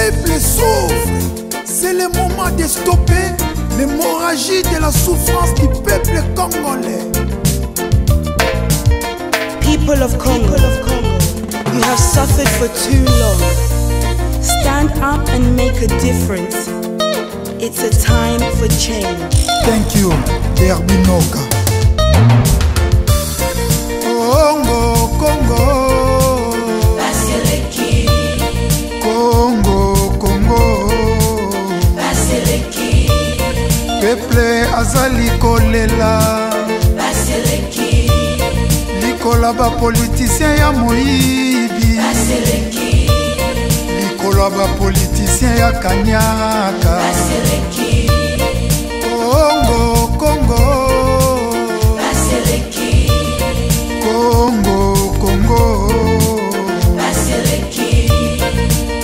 peuple souffre. C'est le moment de stopper l'hémorragie de la souffrance du peuple congolais. People of Congo, you have suffered for too long. Stand up and make a difference. It's a time for change. Thank you, Derbinoka. Congo, Congo. Congo, Congo. Peuple azali kolela. Likola ba politicien ya moyibi. Likolo ba politicien ya kanyaka. Congo, Congo. Congo, Congo.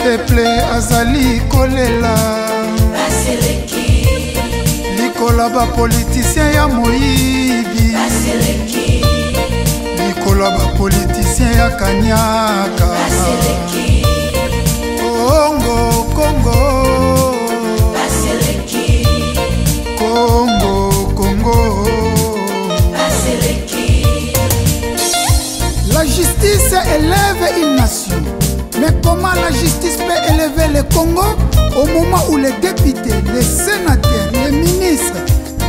Peuple azali kolela. Likola ba politicien ya moyibi. Likola ba politicien ya kanyaka. Congo, Congo. Congo, Congo. La justice élève une nation. Mais comment la justice peut élever le Congo au moment où les députés, les sénateurs, les ministres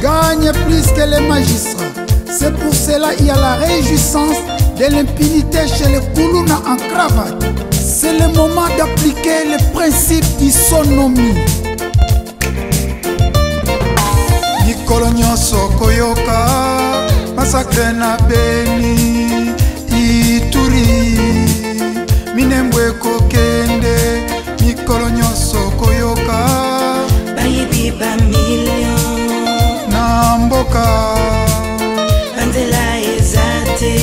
gagnent plus que les magistrats? C'est pour cela qu'il y a la réjouissance de l'impunité chez les Koulouna en cravate. C'est le moment d'appliquer le principe d'isonomie. Mikolo nyonso koyoka massacre na Beni, Ituri, Minembwe kokende. Mikolo nyonso koyoka bayibi ba million na mboka banzela eza te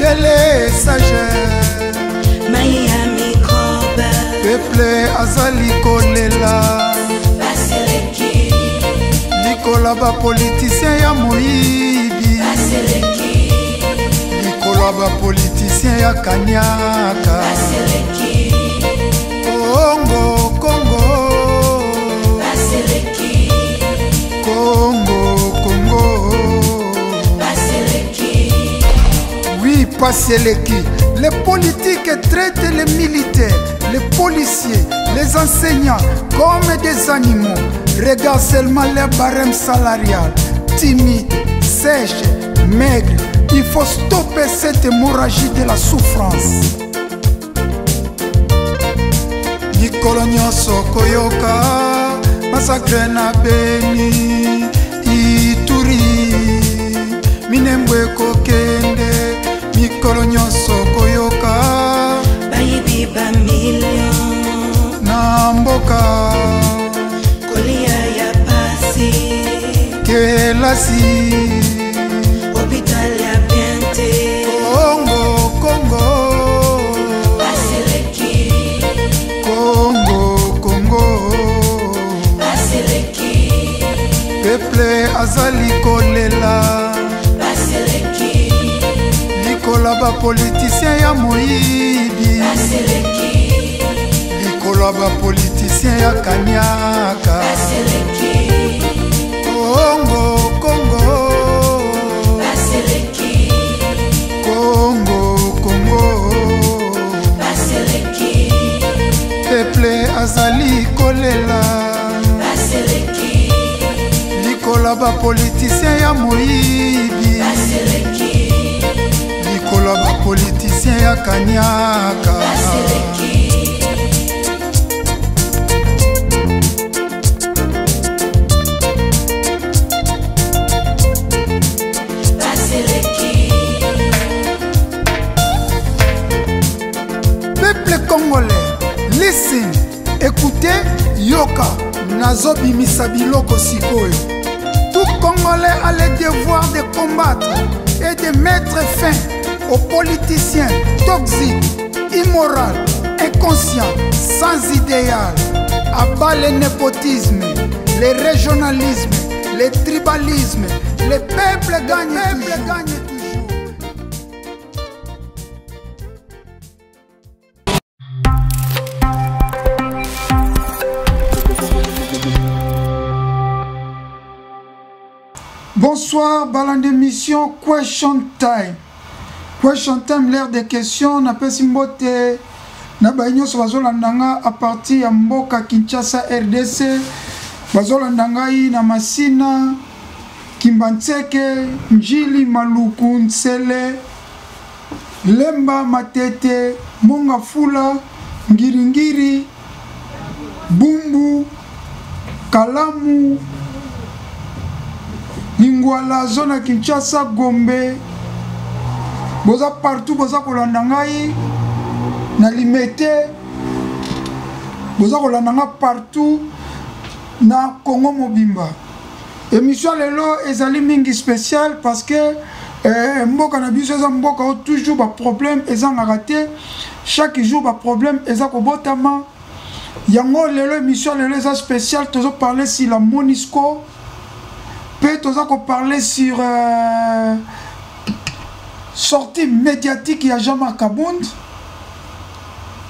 délestage mai ya microbe peuple azali kolela baseleki likola ba politicien ya moyibi baseleki likola ba politicien ya kanyaka baseleki Congo, Congo. Baseleki Congo, Congo. Baseleki. Oui, Baseleki. Les politiques traitent les militaires, les policiers, les enseignants comme des animaux. Regarde seulement leur barème salarial. Timide, sèche, maigre. Il faut stopper cette hémorragie de la souffrance. Mikolo nyonso koyoka massacre na Beni, Ituri, Minembwe kokende. Mikolo nyonso koyoka bayibi ba million na mboka kolia ya pasi kelasi hôpital ya bien te. Congo, Congo. Baseleki Congo, Congo. Baseleki Peuple azali kolela baseleki likola ba politicien ya moyibi baseleki likola ba politicien ya kanyaka baseleki Congo, Congo. Baseleki Congo, Congo. Baseleki Peuple azali kolela baseleki likola ba politicien ya moyibi baseleki likola ba politicien ya kanyaka baseleki. Baseleki. Peuple congolais, listen, écoutez, yoka, nazobimisa biloko sikoyo. Tout Congolais a le devoir de combattre et de mettre fin aux politiciens toxiques, immoraux, inconscients, sans idéal. À bas le népotisme, le régionalisme, le tribalisme. Le peuple gagne, peuple gagne toujours. Bonsoir balandi emission Question Time. Question Time l'heure des questions napesi mbote na baye nyonso bazolanda nga à partir ya mboka Kinshasa RDC bazolanda ngai na Masina Kimbanseke Njili Maluku Nsele Lemba Matete Mongafula Ngiringiri Bumbu Kalamu Lingwala zone ya Kinshasa Gombe boza partout boza kolanda ngai na Limete boza kolanda ngai partout na Congo mobimba. Emission lelo ezali mingi spécial parce que eh, mboka na biso eza mboka oyo toujours ba problème ezangaka te chaque jour ba problème eza kobotama yango lelo émission lelo eza spécial tozo parler sur la Monisco mpe toza koparler sur euh, sortie médiatique ya Jean-Marc Kabund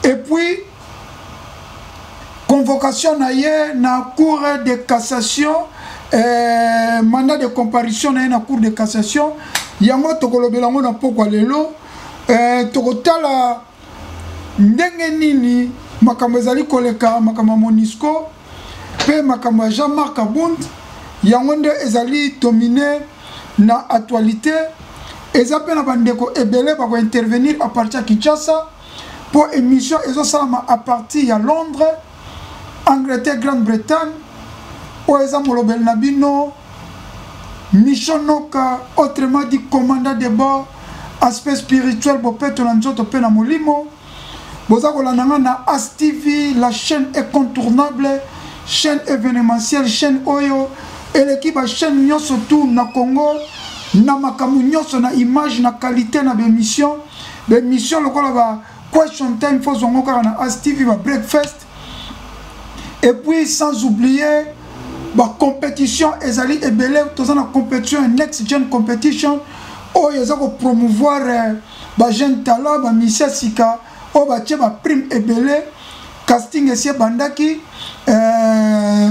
et puis convocation na ye na cour de cassation eh, mandat de comparution na ye na cour de cassation yango tokolobela yango na pokwa lelo eh, tokotala ndenge nini makambo ezali koleka makambo ya monisco mpe makambo ya jean-marc abund yango nde ezali domine na actualité eza mpe na bandeko ebele bakointervenir à partir ya kinshasa mpo émission ezosalama à partir ya londres angleterre grande-bretagne oyo eza molobeli na bino michon noka autrement dit commandant de bord aspect spirituel bopeto na nzoto mpe na molimo boza kolanda nga na as tv la chaîne incontournable chaîne événementielle chaîne oyo eleki bachaîne nyonso tout na congo na makambo nyonso na image na qualité na baémission baémission lokola ba question time fo zongo kaka na as tv ba breakfast et puis sans oublier bacompétition ezali ebele toza na compétition ya next gen competition oyo eza kopromouvoir eh, bajeune talent bamisi ya sika oyo batie baprime ebele casting esi ebandaki eh,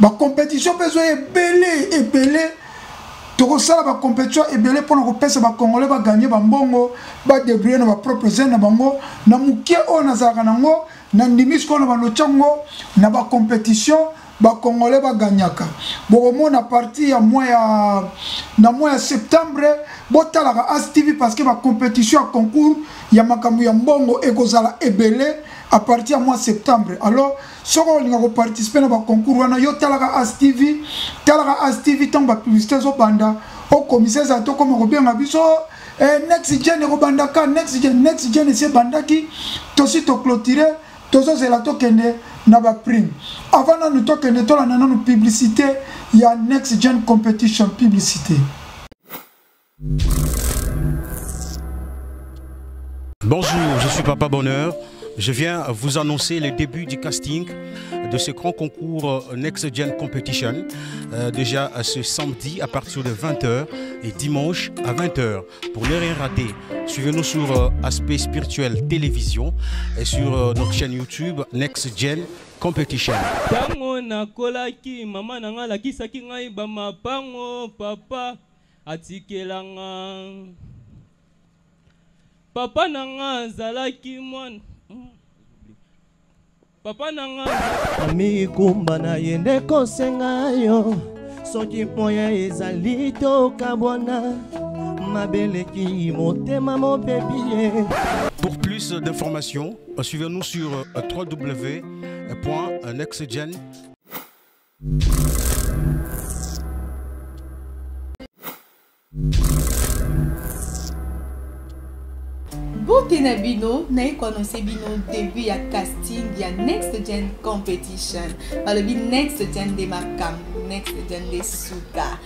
bacompétition mpe ezoya ebele ebele tokosala bacompétition ebele mpona kopesa bacongolais baganye bambongo badebrouille na bapropre zene na bango na moke oyo nazalaka nango nandimi sikoyo na bando yango na bacompétition bacongolais baganyaka bokomona parti ya mois ya na mois ya septembre botalaka as tv parce que bacompétition ya concours ya makambo ya mbongo ekozala ebele à partir ya mois septembre alors soki olinga koparticipe na baconcours wana yo talaka as tv talaka as tv ntango bapublicité ezobanda okomisa ezala tokoma kobenga biso eh, next gen ekobandaka next gen next gen esi ebandaki tosi toclotire tozozela tokende na baprime avant nanu tokende tolanda nanu publicité ya next gen competition publicité. Bonjour, je suis Papa Bonheur. Je viens vous annoncer le début du casting de ce grand concours Next Gen Competition. Déjà ce samedi à partir de 20h et dimanche à 20h. Pour ne rien rater, suivez-nous sur Aspect Spirituel Télévision et sur notre chaîne YouTube Next Gen Competition. Tango nakolaki, mama na nga alakisaki ngai ba mapango, papa atikelanga. Papa na nga azalaki mwana. Papa na nga. Mikumba na ye nde kosenga yo soki moya ezali tokabwana mabeleki motema mobebi ye. Pour plus d'informations, suivez-nous sur www.nextgen. Mbote na bino, naye koannonce bino début ya casting ya Next Gen Competition. Balobi Next Gen nde makambo, Next Gen nde suka.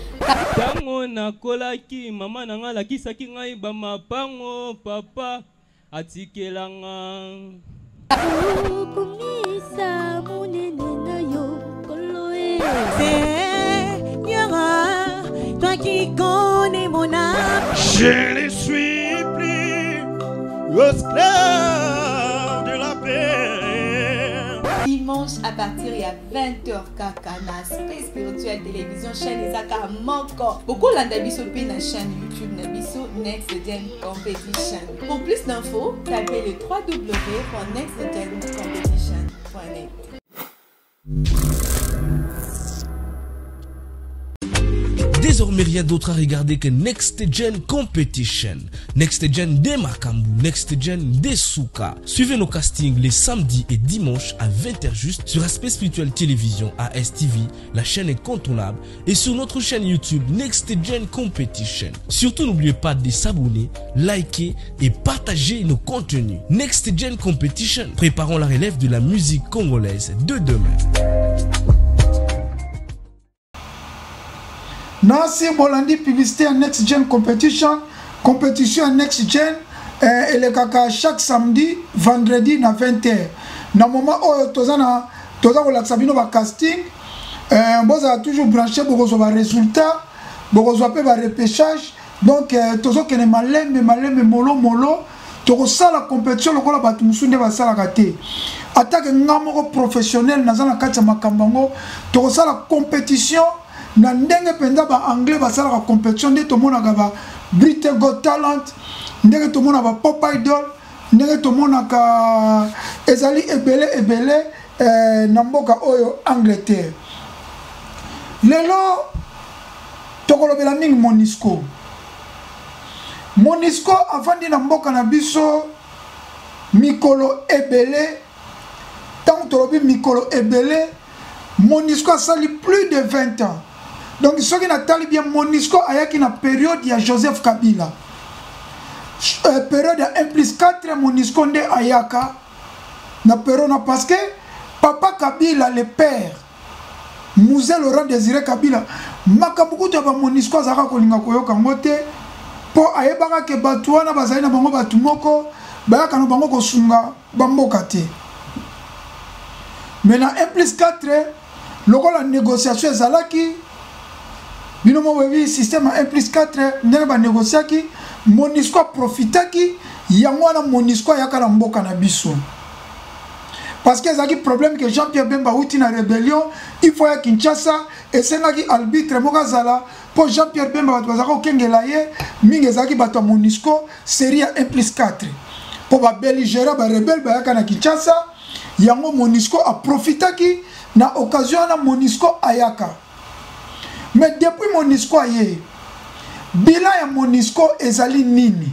Tango nakolaki, mama na nga alakisaki ngai ba mapango, papa atikelanga. Okumisa monene na yo, Nkolo e. Seigneur, toi qui connais mon âme. Je ne suis plus esclave de la paix. Dimanche à à partir ya 20h kaka na Aspect Spirituel Télévision, chaîne eza kaka moko. Bokolanda biso mpe na chaîne YouTube na biso Next Gen Competition. Pour plus d'infos, tapez le www.nextgencompetition.net. Désormais, rien d'autre à regarder que Next Gen Competition. Next Gen des Makambu, Next Gen des Souka. Suivez nos castings les samedis et dimanches à 20h juste sur Aspect Spirituel Télévision, ASTV, la chaîne incontournable, et sur notre chaîne YouTube Next Gen Competition. Surtout, n'oubliez pas de s'abonner, liker et partager nos contenus. Next Gen Competition, préparons la relève de la musique congolaise de demain. Nasi bolandi publicité ya Next Gen Competition, competition ya Next Gen eh, elekaka chaque samedi, vendredi na 20h. Na moment oyo toza na toza kolakisa bino ba casting eh, bozala toujours branché, bokozwa ba résultats, bokozwa pe ba repêchage. Donc eh, tozokende malembe malembe molo molo tokosala competition lokola bato mosusu nde basalaka te atake nga moko professionnel naza na kati ya makambo yango tokosala competition na ndenge mpenza ba anglais basalaka competition nde tomonaka ba Britain Got Talent ndenge tomona ba Pop Idol ndenge tomonaka ezali ebele ebele eh, na mboka oyo Angleterre lelo tokolobela mingi Monisco Monisco avandi na mboka na biso mikolo ebele ntango tolobi mikolo ebele Monisco asali plus de 20 ans donc soki natali bien Monisco ayaki na periode ya Joseph Kabila euh, periode ya 1 plus 4 Monisco nde ayaka na periode na parce que papa Kabila le père Mzee Laurent Desire Kabila makambo kutu ya ba Monisco azalaka kolinga koyoka yango te mpo ayebaka ke bato wana bazali na bango bato moko bayaka na bango kosunga bamboka te mais na 1 plus 4 lokola négociation ezalaki bino mo boyebi système ya 1 plus 4 ndenge banégociaki Monisco aprofitaki yango wana Monisco ayaka na mboka na biso parce que ezalaki problème que Jean-Pierre Bemba auti na rébellion il faut ya Kinshasa esengaki arbitre moko azala mpo Jean-Pierre Bemba bato bazalaka kokengela ye mingi ezalaki bato ya Monusco série ya 1 plus 4 mpo babelligérant barebele bayaka na Kinshasa yango Monusco aprofitaki na occasion wana Monusco ayaka mais depuis Monusco aye bilan ya Monusco ezali nini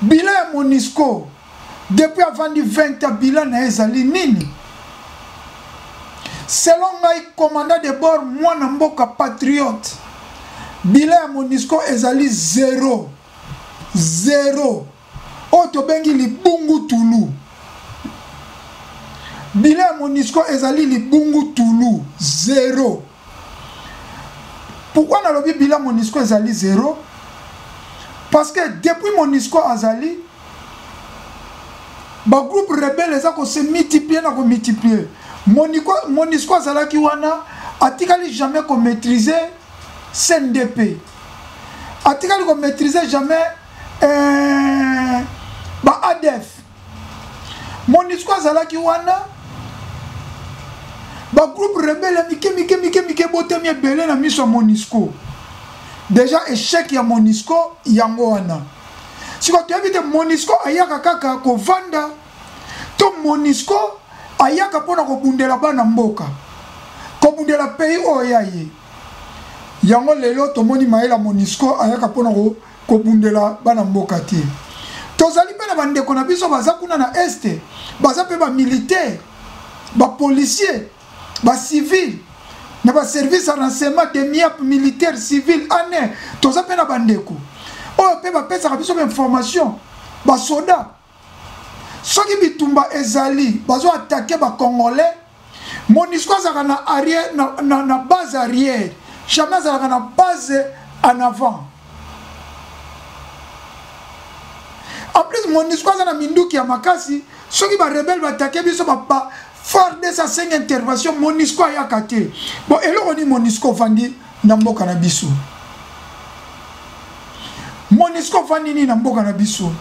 bilan ya Monusco Depuis avandi 20 ans bilan na ye ezali nini? Selon ngai commandant de bord mwana mboka patriote bilan ya Monusco ezali zero zero oyo tobengi libungu tulu bilan ya Monusco ezali libungu tulu zero pourquoi nalobi bilan Monusco ezali zero parce que depuis Monusco azali ba groupe rebelle eza ko se multiplier na ko multiplier Monusco azalaki wana atikali jamais ko maîtriser CNDP atikali ko maîtriser jamais euh, ba ADF Monusco azalaki wana ba groupe rebelle mike mike mike mike botemi ebele na miso ya Monusco déjà échec ya Monusco yango wana sikoyo toyebi te monisco ayaka kaka kovanda to monisco ayaka mpo na kobundela bana mboka kobundela pays oyo ya ye yango lelo tomoni mayela monisco ayaka mpo na kobundela bana mboka te tozali mpe na bandeko na biso baza kuna na este baza mpe bamilitaire bapolisier ba civil na ba service ya renseignement de miap militaire civil ane toza mpe na bandeko oyo mpe bapesaka biso bainformation basoda soki bitumba ezali bazo atake bacongolais monisco azalaka na, arrière, na, na, na base arrière jamais azalaka na base en avant en plus monisco aza na minduki ya makasi soki barebele batake biso ba, FARDC asengi intervention Monusco ayaka te bon eloko nini Monusco ofandi na mboka na biso Monusco ofandi nini na mboka na biso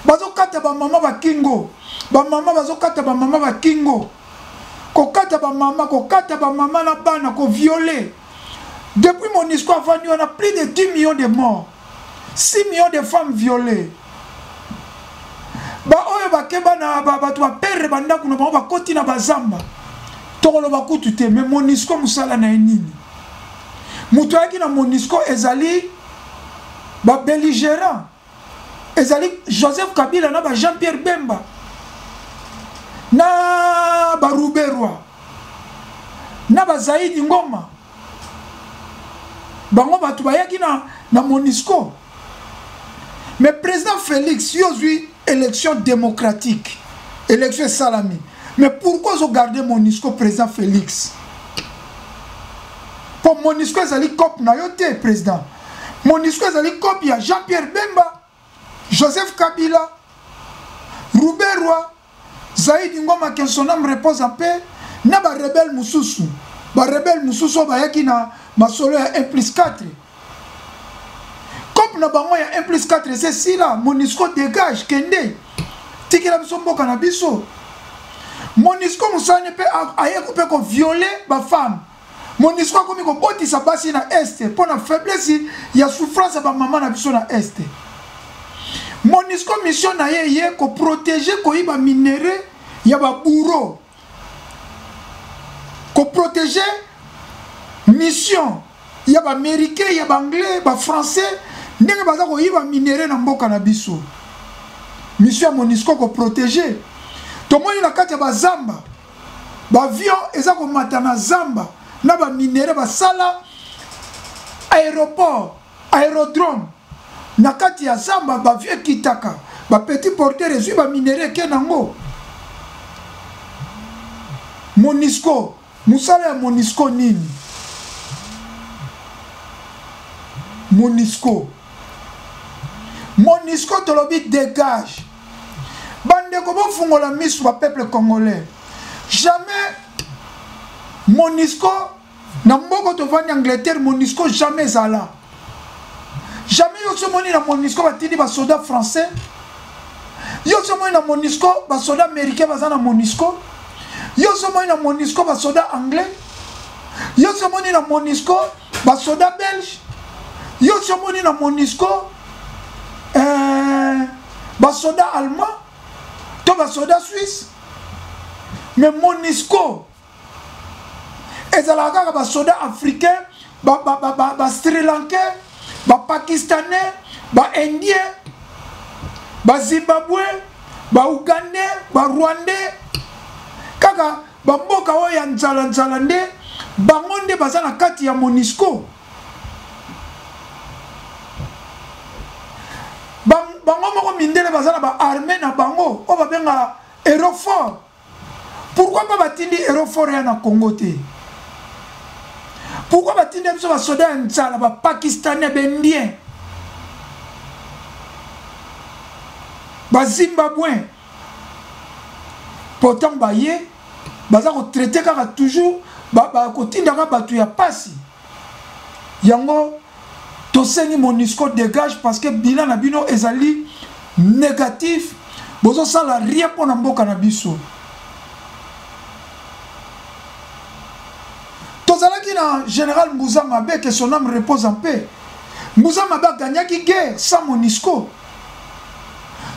bazokata bamama bakingo bamama bazokata bamama bakingo Kokata bamama, kokata bamama na bana, koviole. Depuis Monusco avandi wana, plus de 10 millions de morts, 6 millions de femmes violées. Baoyo bakeba na bato baperdre bandako na bango, bakoti na bazamba, tokoloba kutu te. Mais Monusco mosala na ye nini? Moto ayaki na Monusco ezali babelligérant, ezali Joseph Kabila na ba Jean-Pierre Bemba na ba Ruberwa na ba Zaidi Ngoma. Bango bato bayaki na Monusco. Mais président Félix, yo ozwi élection démocratique, élection esalami, mais pourquoi ozogarde Monusco, président Félix? Po Monusco ezali cope na yo te, président. Monusco ezali cope ya Jean-Pierre Bemba, Joseph Kabila, Ruberwa, Zaidi Ngoma, que son âme repose en paix, na ba rebelle mosusu. Ba rebelle mosusu oyo bayaki na masolo ya 1 plus 4. Cope na bango ya 1 plus 4 ese sila. Monusco dégage, kende. Tikela biso mboka na biso. Monusco mosala mpe aye mpe kovioler ba femme. Monusco akomi kobotisa basi na este mpo na faiblesse ya souffrance ya bamama na biso na este. Monusco mission na ye ye koprotege koyiba minerais ya babourreau, koprotege mission ya baaméricain, ya baanglais, bafrançais, ndenge baza koyiba minerais na mboka na biso. Mission ya Monusco koprotege. Tomoni na kati ya bazamba, bavion eza komata na zamba na baminere, basala aéroport, aérodrome na kati ya zamba, bavion ekitaka, bapetit porteur ezwi baminere eke nango. Monusco, mosala ya Monusco nini? Monusco, Monusco tolobi dégage. Bandeko, bofungola miso ba peuple congolais. Jamais Monusco na mboka tovandi Angleterre, Monusco jamais ezala. Jamais yo so moni na Monusco batindi basoda français. Yo so moni na Monusco basoda américain baza na Monusco. Yo so moni na Monusco basoda anglais. Yo so moni na Monusco basoda belge. Yo so moni na Monusco basoda allemand to basoda suisse. Mais Monusco ezalaka kaka basoda africain, ba Sri Lankais, bapakistanais, baindien, bazimbabwe, baugandais, barwandais, kaka bamboka oyo ya nzala-nzala nde bango nde baza na kati ya Monusco. Bango moko mindele baza na baarmée na bango oyo babengaka Eurofor. Pourquoi pas batindi Eurofor ya na Congo te? Pourquoi batindi biso basoda ya nzala, bapakistanais, baindien, bazimbabwin? Pourtant baye baza kotraite kaka toujours, bakotindaka bato ya pasi. Yango tosengi Monusco dégage, parce que bilan na bino ezali négatif. Bozosala rien mpo na mboka na biso. Tozalaki na général Mbuza Mabe, que son âme repose en paix. Mbuza Mabe agagnaki guerre sans Monusco.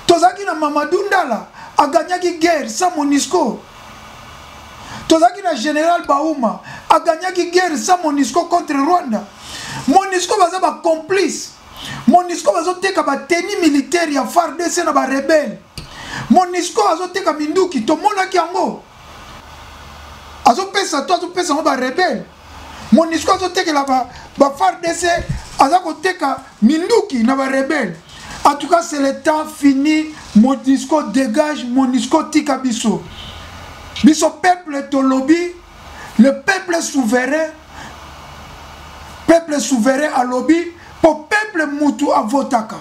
Tozalaki na Mamadou Ndala, agagnaki guerre sans Monusco. Tozalaki na général Bauma, agagnaki guerre sans Monusco contre Rwanda. Monusco baza bacomplice. Monusco bazoteka bateni militaire ya FARDC na barebele. Monusco azoteka minduki, tomonaki yango, azopesa to azopesa yango barebele. Monusco azotekela ba FARDC, aza koteka minduki na barebele. En tout cas, c'est le temps fini. Monusco dégage. Monusco tika biso. Biso peuple tolobi, le peuple souverain, peuple souverain alobi, po peuple mutu avotaka.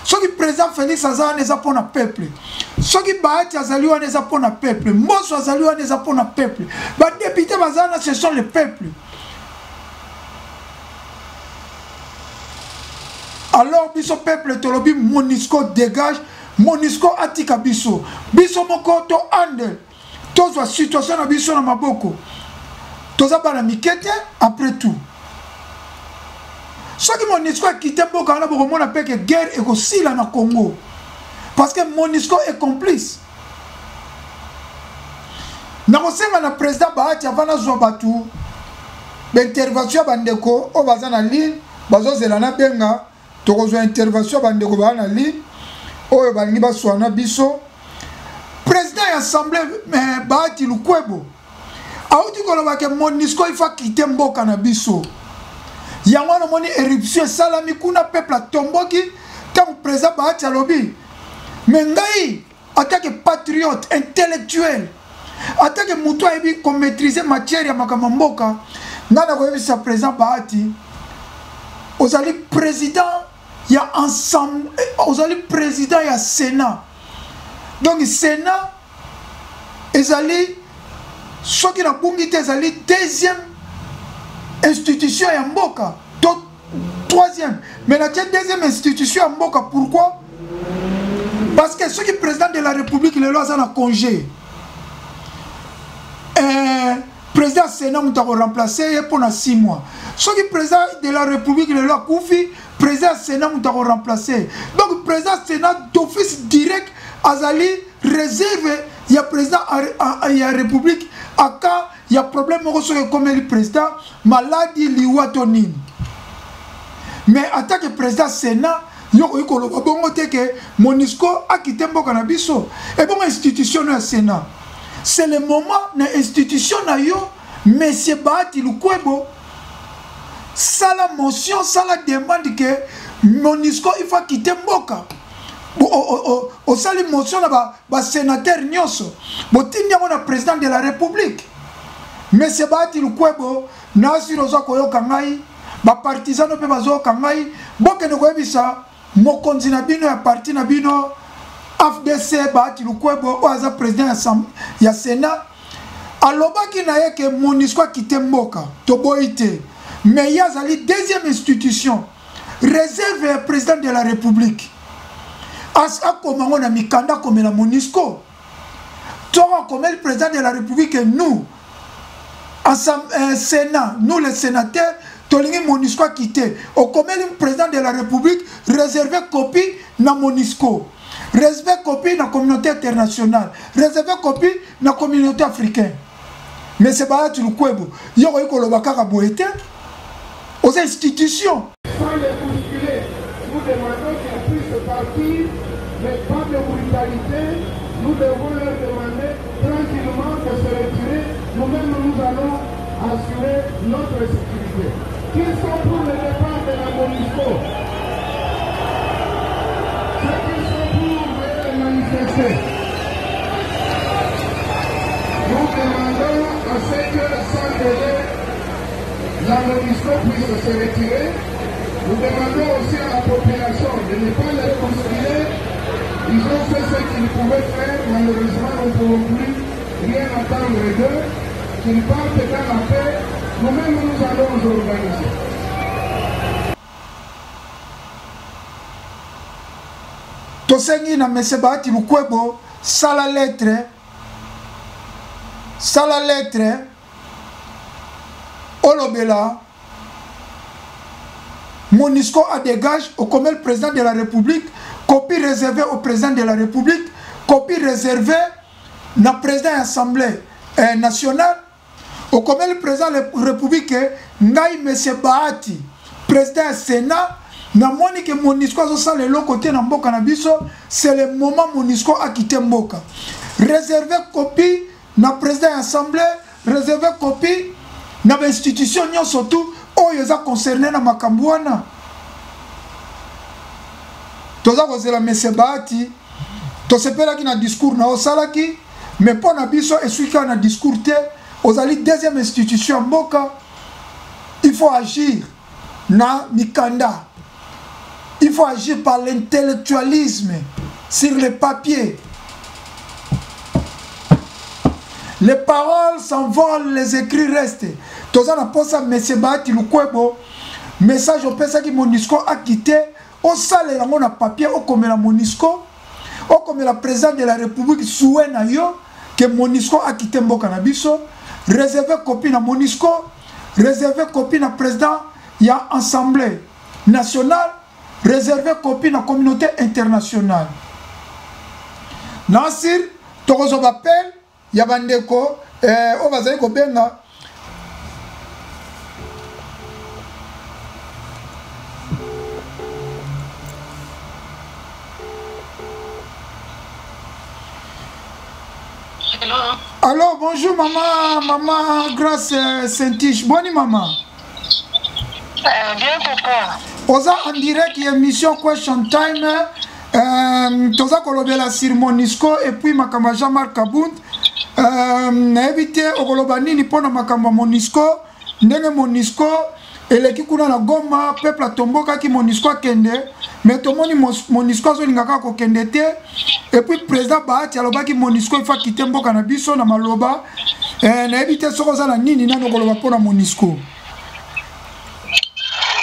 Soki président Félix aza wana, eza mpona peuple. Soki Bahati azali wana, eza mpona peuple. Mboso azali wana, eza mpona peuple. Badepute baza wana, ce sont le peuple. Alors biso peuple tolobi Monusco dégage. Monusco atika biso, biso moko to ande. Tozwa situation na biso na maboko. Toza bana mike te après tout. Soki Monusco akite mboka wana bokomona mpe ke guerre ekosila na Congo. Parce que Monusco est complice. Nakosenga na président Bahati avant nazwa bato baintervention ya bandeko oyo baza na ligne bazozela nabenga tokozwa intervention ya bandeko baza na ligne oyo balingi baswana biso président ya assemblée eh, Bahati Lukwebo auti koloba ke Monusco il faut quitter mboka na biso yango wana omoni éruption esalami kuna peuple atomboki ntango président Bahati alobi me ngai en tant que patriote intellectuel en tant que moto ayebi komaîtrise matière ya makambo ya mboka ngai nakoyebisa président Bahati ozali président ya ensemble ozali président ya sénat donc sénat ezali soki nabungi te ezali deuxième institution ya mboka to troisième mais natie deuxième institution ya mboka pourquoi parce que soki président de la république lelo aza na congé eh, président sénat moto akoremplace ye mpo na 6 mois soki président de la république lelo akufi président sénat moto akoremplace donc président sénat d'office direct azali réserve ya président ya république aka ya problème moko soki ekomeli président maladi liwa to nini mais en tant que président sénat yo okoki koloba bongo te ke monusco akite mboka na biso ebongo institution no ya sénat c'est le moment na institution na yo monsieur Bahati Lukwebo sala motion sala demande ke monusco il faut quitter mboka osali motion na basénateur ba nyonso botindi yango na président de la république monsieur Bahati Lukwebo nasiri oza koyoka ngai bapartisano mpe bazoyoka ngai bokende koyebisa mokonzi na bino ya parti na bino AFDC Bahati Lukwebo oyo aza président ya, ya Sénat alobaki na ye ke MONUSCO akite mboka toboyi te mais ye azali deuxième institution réserve ya président de la république akoma yango na mikanda akomela MONUSCO toko akomeli président de la république nous euh, Sénat nous les sénateurs tolingi MONUSCO akite okomeli président de la république réserve copie na MONUSCO réserve copie na communauté internationale réserve copie na communauté africaine mais c'est Bahati Lukwebo yo okoki koloba kaka boye te oza institution. Sans les bousculer, nous demandons qu'ils puissent partir, mais pas de brutalité. Nous devons leur demander tranquillement de se retirer. Nous-mêmes, nous allons assurer notre sécurité. Qui sont pour le départ de la MONUSCO? Ceux qui sont pour manifester. Nous demandons à ce que, sans délai, la MONUSCO puisse se retirer. Nous demandons aussi à la population de ne pas les bousculer. Ils ont fait ce qu'ils pouvaient faire. Malheureusement, nous ne pouvons plus rien attendre d'eux. Qu'ils partent dans la paix. Nous-mêmes, nous allons nous organiser. Tosengi na Monsieur Bahati Lukwebo sala lettre sala lettre olobela MONUSCO a dégage okomeli président de la République copie réservée au président de la République copie réservée na président ya Assemblée eh, nationale okomeli président de la République ngai Monsieur Bahati président ya Sénat namoni ke MONUSCO azosala eloko te na mboka na biso c'est le moment MONUSCO akite mboka réserve copie na président ya assemblée réserve copie na bainstitution nyonso tu oyo eza concerne na makambo wana toza kozela monsieur Bahati tosepelaki na discours na osalaki mais mpo na biso esuki kaka na discours te ozali deuxième institution ya mboka il faut agir na mikanda il faut agir par l'intellectualisme sur le papier. Les paroles s'envolent, les écrits restent. Toza na posa monsieur Bahati Lukwebo message opesaki MONUSCO a quitté osalela yango na papier okomela MONUSCO okomela président de la République souhait na yo que Monusco akite mboka na biso. Réserve copie na Monusco, réserve copie na président ya Assemblée nationale, réserve copie na communauté internationale. Nasir tokozwa bapele ya bandeko eh, oyo bazali kobenga. Hello. Allô, bonjour maman, maman Grâce euh, Saint-Tiche. Boni maman. Bien papa. Oza en direct ya émission Question Time. Toza kolobela sur Monusco et puis makambo ya Jean-Marc Kabund. Nayebi te okoloba nini mpona makambo ya Monusco, ndenge Monusco eleki kuna na Goma, peuple atombokaki Monusco akende, mais tomoni Monusco azolinga kaka kokende te. Et puis président Bahati alobaki Monusco ifa kite mboka na biso na maloba. Nayebi te soki oza na nini nano okoloba mpona Monusco.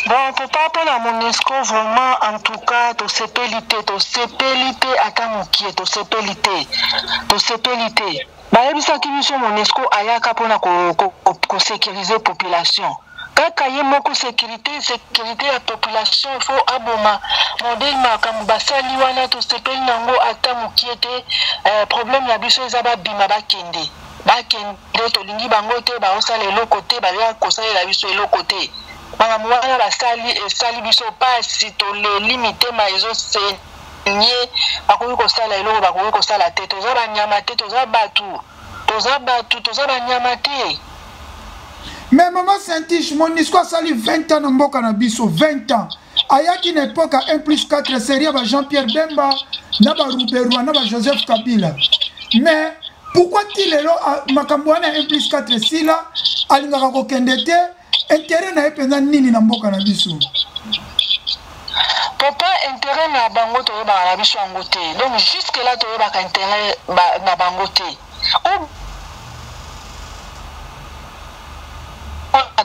Bon, papa, mpona Monusco, vraiment, en tout cas, tosepeli te, tosepeli te ata mokie, tosepeli te, tosepeli te. Bayebisaki biso Monusco ayaka mpona kosécuriser population. Kaka ye moko sécurité ya population, il faut aboma modèle makambo basali wana, tosepeli nango ata mokie te. Problème na biso eza babima, bakende, bakende, tolingi bango te, baosala eloko te, baya kosalela biso eloko te. Makambo wana basali esali biso pasi, toleli, mitema ezosenye. Bakoki kosala eloko, bakoki kosala te. Toza banyama te, toza bato, toza bato, toza banyama te. Mais mama Saint-Tiche, Monusco asali 20 ans na mboka na biso, 20 ans. Ayaki na époque ya 1 plus 4 série ya ba Jean-Pierre Bemba, na ba Ruberwa, na ba Joseph Kabila. Mais pourquoi ti lelo makambo wana ya 1 plus 4 esila, alingaka kokende te? Intérêt na ye mpenza nini na mboka na biso? Papa, intérêt na bango toyebaka na biso yango te. Donc jusque là toyebaka intérêt na bango te.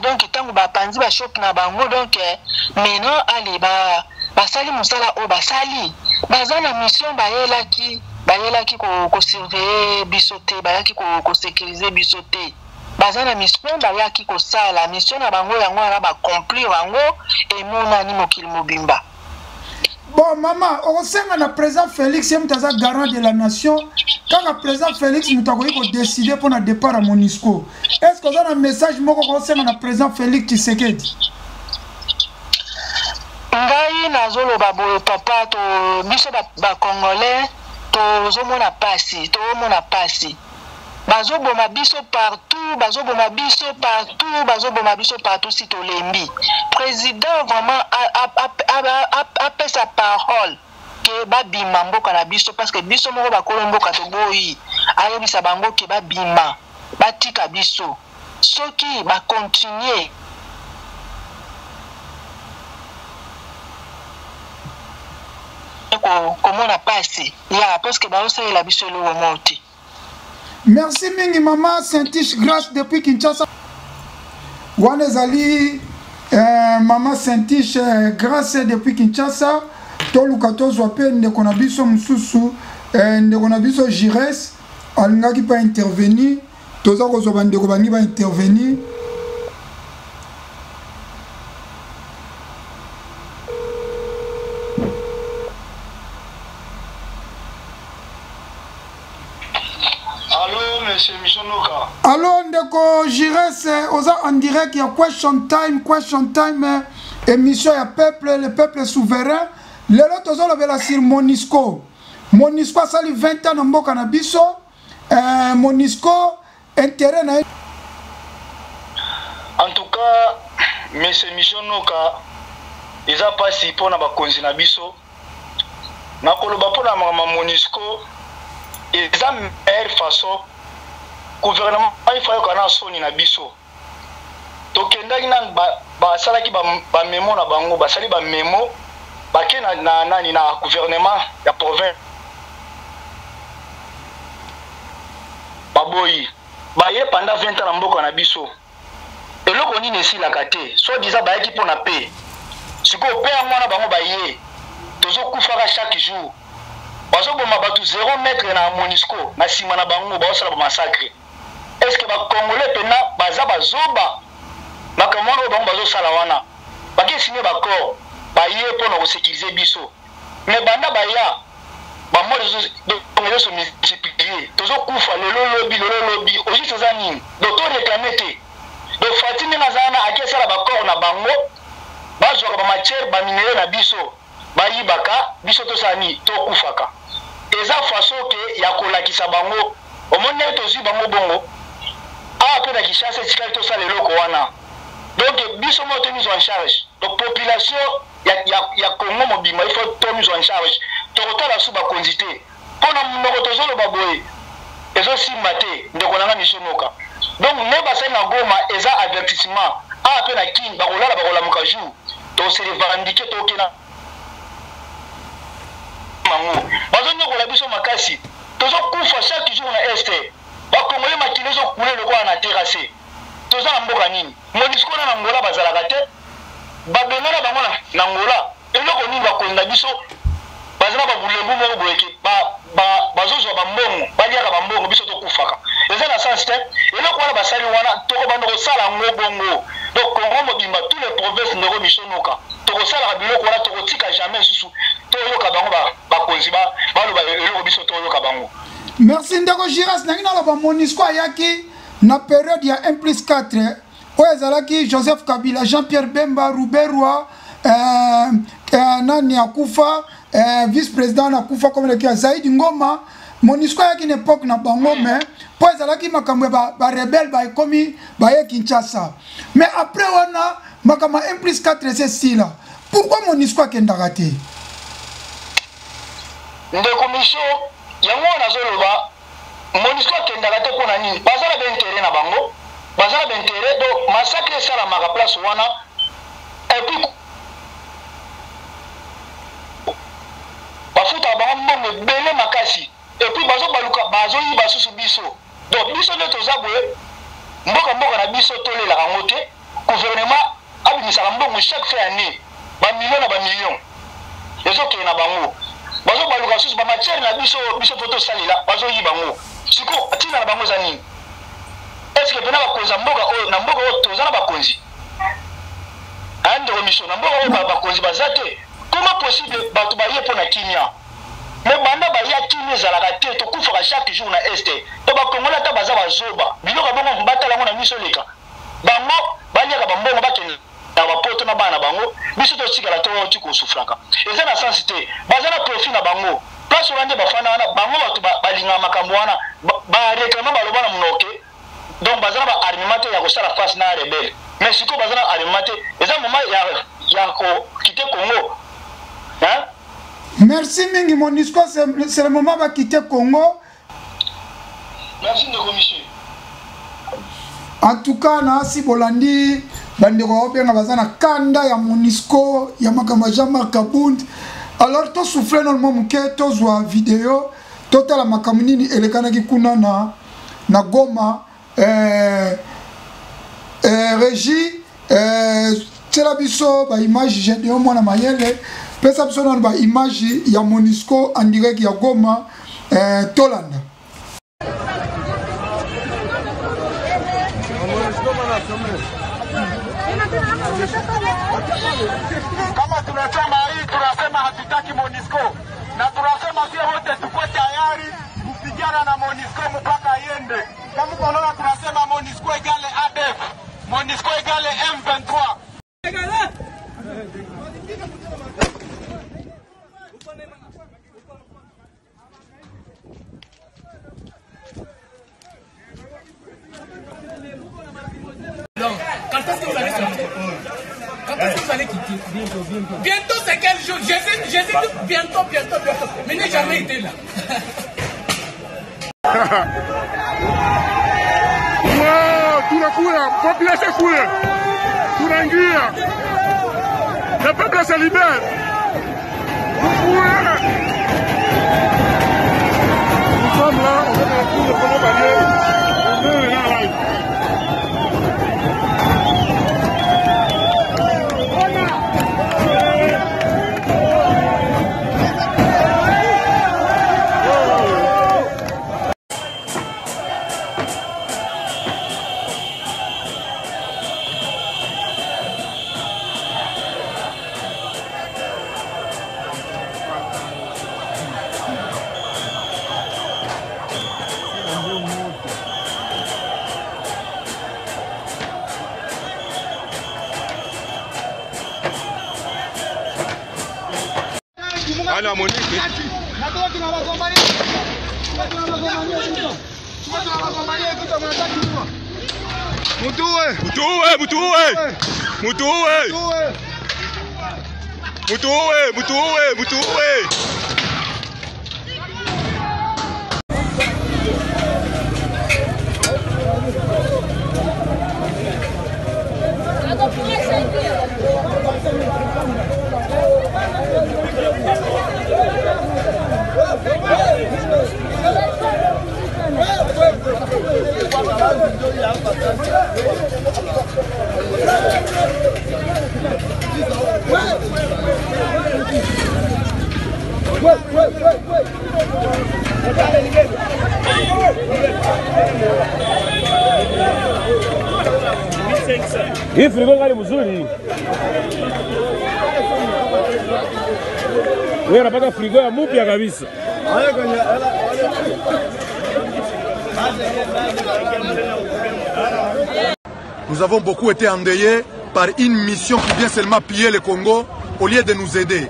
Donc ntango bapanzi bashop na bango, donc maintenant ale basali mosala oyo basali, baza na mission, bayelaki kosurveiller biso te, bayaki kosécuriser biso te. Baza na mission, bayaki kosala mission na bango, yango wana bacomplir yango, emonani mokili mobimba. Bon mama, okosenga na président Félix, ye moto aza garant de la nation. Kaka président Félix moto akoki kodécider mpona départ ya Monusco. Est ce que oza na message moko kosenga na président Félix Tshisekedi? Ngai nazoloba boye papa, to biso bacongolais tozomona pasi, tozomona pasi. Bazoboma biso partout, bazoboma biso partout, bazoboma biso partout, si tolembi. Président vraiment apesa parole ke babima mboka na biso, parce que biso moko bakolo mboka toboyi. Ayebisa bango ke babima, batika biso. Soki bacontinue komona pasi ya, parce que baosalela biso eloko moko te. Merci mingi mama Saint-Tiche Grâce depuis Kinshasa. Wana ezali mama Saint-Tiche Grâce depuis Kinshasa. Toluka tozwa pe ndeko na biso mosusu, ndeko na biso Jires alingaki pa intervenir. Toza kozwa bandeko bangi ba intervenir. Allô, monsieur Michel Noka. Allô, ndeko Jires, oza en direct ya Question Time, Question Time, émission ya peuple, le peuple souverain. Lelo tozolobela sur Monusco. Monusco asali 20 ans na mboka na biso. Monusco intérêt na ye. En tout cas, monsieur Michel Noka, eza pasi mpona bakonzi na biso. Nakoloba mpona makambo ya Monusco, eza meilleure façon gouvernement ifa yoka na soni na biso. Tokendaki na basalaki ba memo na bango, basali ba memo bake na, na nani na gouvernement ya province, baboyi baye pendant 20 ans na mboka na biso. Eloko nini esilaka te, soit disant bayaki mpona paix. Sikoyo paix yango wana bango baye, tozokufaka chaque jour. Bazoboma bato 0 mètre na Monusco, na nsima na bango baosala bamassacre. Est ce que bacongolais mpena baza bazoba? Makambo wana oyo bango bazosala wana, bake signe baccord, baye mpo na kosécuriser biso, mais banda baya bamort ezo se multiplier, tozokufa lelo lobi, lelo lobi. Au juste eza nini? Donc to réclame te. Donc Fati ndenge aza wana, ake esala baccord na bango, bazwaka bamatière, baminerais na biso, bayibaka biso, tosala nini? Tokufaka. Eza façon ke ya kolakisa bango, omoni ndenge tozwi bango bongo awa mpe na Kinshasa, etikali tosala eloko wana. Donc biso moko tomizwa en charge. Donc population ya Congo mobimba, il faut tomizwa en charge. Tokotala su bakonzi te, mpo na monoko tozoloba boye ezosimba te. Ndeko na nga Misonoka, donc nde basali na Goma eza avertissement. Awa mpe na Kini bakolala, bakolamuka jour tose revendiquer, tokena bango. Bazonyokola biso makasi, tozokufa chaque jour na Est. Bakongole, makili ezokule lokola na terrasse. Toza na mboka nini? Monusco na Angola bazalaka te, babengana bango na Angola. Eloko nini? Bakonzi na biso baza na babulembu moko boyeke, bazozwa bambongo, baliaka bambongo, biso tokufaka. Eza na sens te eloko wana basali wana. Tokobanda kosala yango bongo. Donc Congo mobimba, tous les provinces, ndeko Misonoka, tokosalaka biloko wana, tokotika jamais lisusu toyoka bango. Bakonzi baloba eloko, biso toyoka bango. Merci ndeko Giras. Nangi naloba, Monusco ayaki na période ya 1 plus 4 oyo ezalaki Joseph Kabila, Jean Pierre Bemba, Ruberwa, nani akufa, vice président akufa comme leki ya Zaidi Ngoma. Monusco ayaki na époque na bango, mais mpo ezalaki makambo ya barebele, baekomi baye Kinshasa. Mais après wana makambo ya 1 plus 4 esi esila. Pourquoi Monusco akendaka te? Ndeko Miso, yango wana nazoloba, Monusco akendaka te. Mpo na nini? Baza na baintérêt na bango, baza na baintérêt. Donc massacre esalamaka place wana, et puis bafutaka bango mbongo ebele makasi, et puis bazobaluka, bazoyiba susu biso. Donc biso nde toza boye, mboka na biso tolelaka yango te. Gouvernement abimisaka mbongo chaque fin année, bamillion na bamillion ezokende na bango. Bazobaluka susu bamatière na biso, biso mpo tosalela, bazoyiba yango. Siko ntina na bango eza nini? Est-ce mpena bakonzi ya mboka oyo, na mboka oyo toza na bakonzi? Aya ndeko Miso, na mboka oyo bakonzi baza te. Comment possible bato baye mpo na kimia, mais banda baya kimia ezalaka te, tokufaka chaque jour na Est? To bakongoli ata baza bazoba, biloko ya bongo batala yango na miso eleka bango, baliaka bambongo, bakende na bapoto na bana na bango, biso totikala toti kosuflaka. Eza na sens te. Baza na profit na bango place wana nde bafanda wana. Bango bato balingaka makambo wana, baréclame, baloba na monoko. Donc baza na baarmement te ya kosala face na rebelle, mais sikoyo baza na armement te, eza moment ya koquitter Congo, hein? Merci mingi. Monusco, c'est le moment baquitter Congo. Merci ndeko Michel. En tout cas, na si bolandi bandeko baobenga, baza na kanda ya Monusco, ya makambo ya Jean-Marc Kabund. Alors tosouffle nano moke, tozwa video, totala makambo nini elekanaki kuna na Goma. Régie, tiela biso baimage. Gédéon mwana mayele, pesa biso nano baimage ya Monusco en direct ya Goma. Tolanda. Kama tunasema hii, tunasema hatutaki MONUSCO na tunasema sie wote tuko tayari kupigana na MONUSCO mpaka iende. Kama unaona tunasema MONUSCO égale ADF, MONUSCO égale M23. Donc, quand est-ce que vous allez sortir? Quand est-ce que vous allez quitter? Bientôt, c'est quel jour? Jésus, Jésus, bientôt, bientôt, bientôt. Mais n'est jamais été là. Wow, tunakula, population kule. Tunaingia. Le peuple se libère. Nous Nous sommes là, on est dans la cour de Congo Barrière. On est là live. Ana Monique. Mutuwe! Mutuwe, mutuwe! Mutuwe! Mutuwe, mutuwe, mutuwe! Hii frigo ngali mzuri. Wewe unapata frigo ya mupya kabisa. Nous avons beaucoup été endeuillés par une mission qui vient seulement piller le Congo au lieu de nous aider.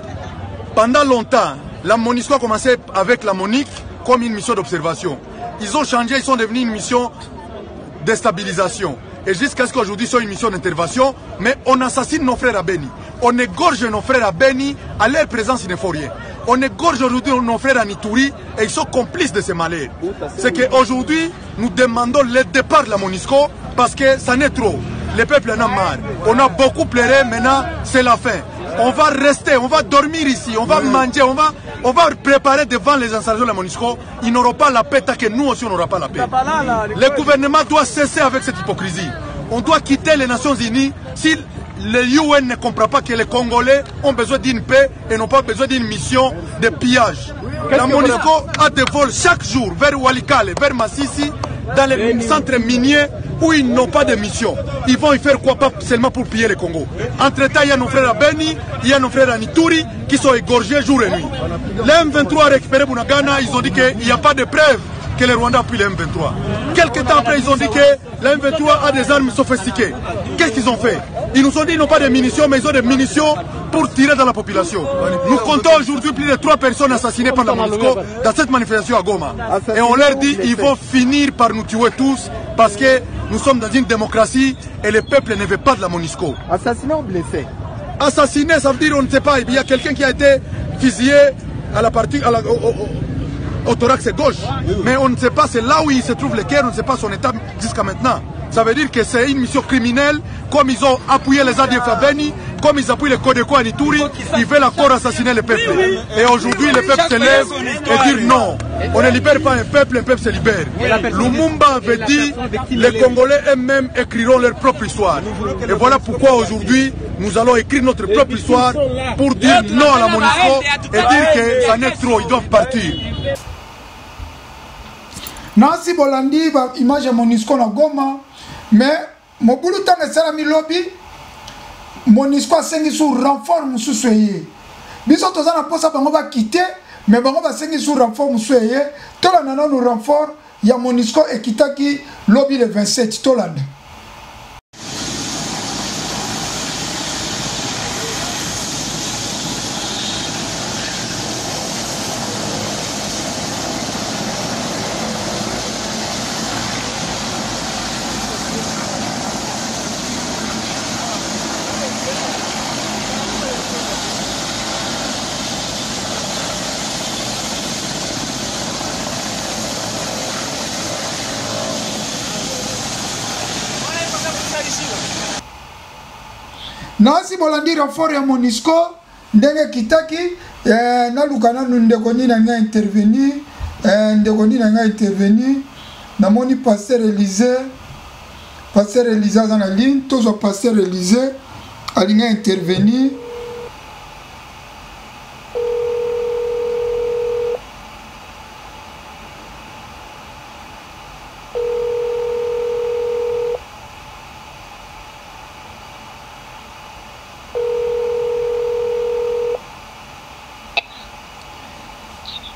Pendant longtemps, la MONUSCO a commencé avec la MONUC comme une mission d'observation. Ils ont changé, ils sont devenus une mission de stabilisation. Et jusqu'à ce qu'aujourd'hui soit une mission d'intervention, mais on assassine nos frères à Beni. On égorge nos frères à Beni, à leur présence, il ne faut rien. On égorge aujourd'hui nos frères à Nituri et ils sont complices de ces malheurs. C'est qu'aujourd'hui, nous demandons le départ de la MONUSCO parce que ça n'est trop. Le peuple en a marre. On a beaucoup pleuré, maintenant c'est la fin. On va rester, on va dormir ici, on va manger, on va, on va préparer devant les installations de la MONUSCO. Ils n'auront pas la paix tant que nous aussi on n'aura pas la paix. Le gouvernement doit cesser avec cette hypocrisie. On doit quitter les Nations Unies si le UN ne comprend pas que les Congolais ont besoin d'une paix et n'ont pas besoin d'une mission de pillage. La MONUSCO a des vols chaque jour vers Walikale, vers Massissi, dans les centres miniers où ils n'ont pas de mission. Ils vont y faire quoi Pas seulement pour piller le Congo. Entre-temps, il y a nos frères à Beni, il y a nos frères à Nituri qui sont égorgés jour et nuit. Les M23 a récupéré Bunagana, ils ont dit qu'il n'y a pas de preuves que le Rwanda appuie le M23. Quelques temps après, ils ont dit que le M23 a des armes sophistiquées. Qu'est-ce qu'ils ont fait Ils nous ont dit qu'ils n'ont pas de munitions, mais ils ont des munitions pour tirer dans la population. Nous comptons aujourd'hui plus de trois personnes assassinées par la MONUSCO dans cette manifestation à Goma. Et on leur dit ils vont finir par nous tuer tous parce que nous sommes dans une démocratie et le peuple ne veut pas de la MONUSCO. Assassiné ou blessé Assassiné, ça veut dire on ne sait pas. Il y a quelqu'un qui a été fusillé à la partie, à la, au, au, au thorax gauche. Mais on ne sait pas, c'est là où il se trouve le cœur, on ne sait pas son état jusqu'à maintenant. Ça veut dire que c'est une mission criminelle, comme ils ont appuyé les ADF à Beni, comme ils appuient les Codeco à Nituri, ils veulent encore assassiner le peuple. Et aujourd'hui, le peuple se lève et dit non. On ne libère pas un peuple, un peuple se libère. Lumumba avait dit, les Congolais eux-mêmes écriront leur propre histoire. Et voilà pourquoi aujourd'hui, nous allons écrire notre propre histoire pour dire non à la MONUSCO et dire que ça n'est trop, ils doivent partir. nasi bolandi ba image ya monusco na goma mais mobulu ntango esalami lobi monusco asengi su renfort mosusu eye biso toza na mposa bango bakite mais bango basengi su renfort mosusu eye tolanda nanu renfort ya monusco ekitaki lobi le 27 tolanda nasi bolandi renfort ya monisco ndenge ekitaki eh, naluka nanu ndeko nini na ngai intervenir eh, ndeko nini na ngai intervenir namoni pasteur elise pasteur elise aza na ligne tozwa pasteur elise alingi intervenir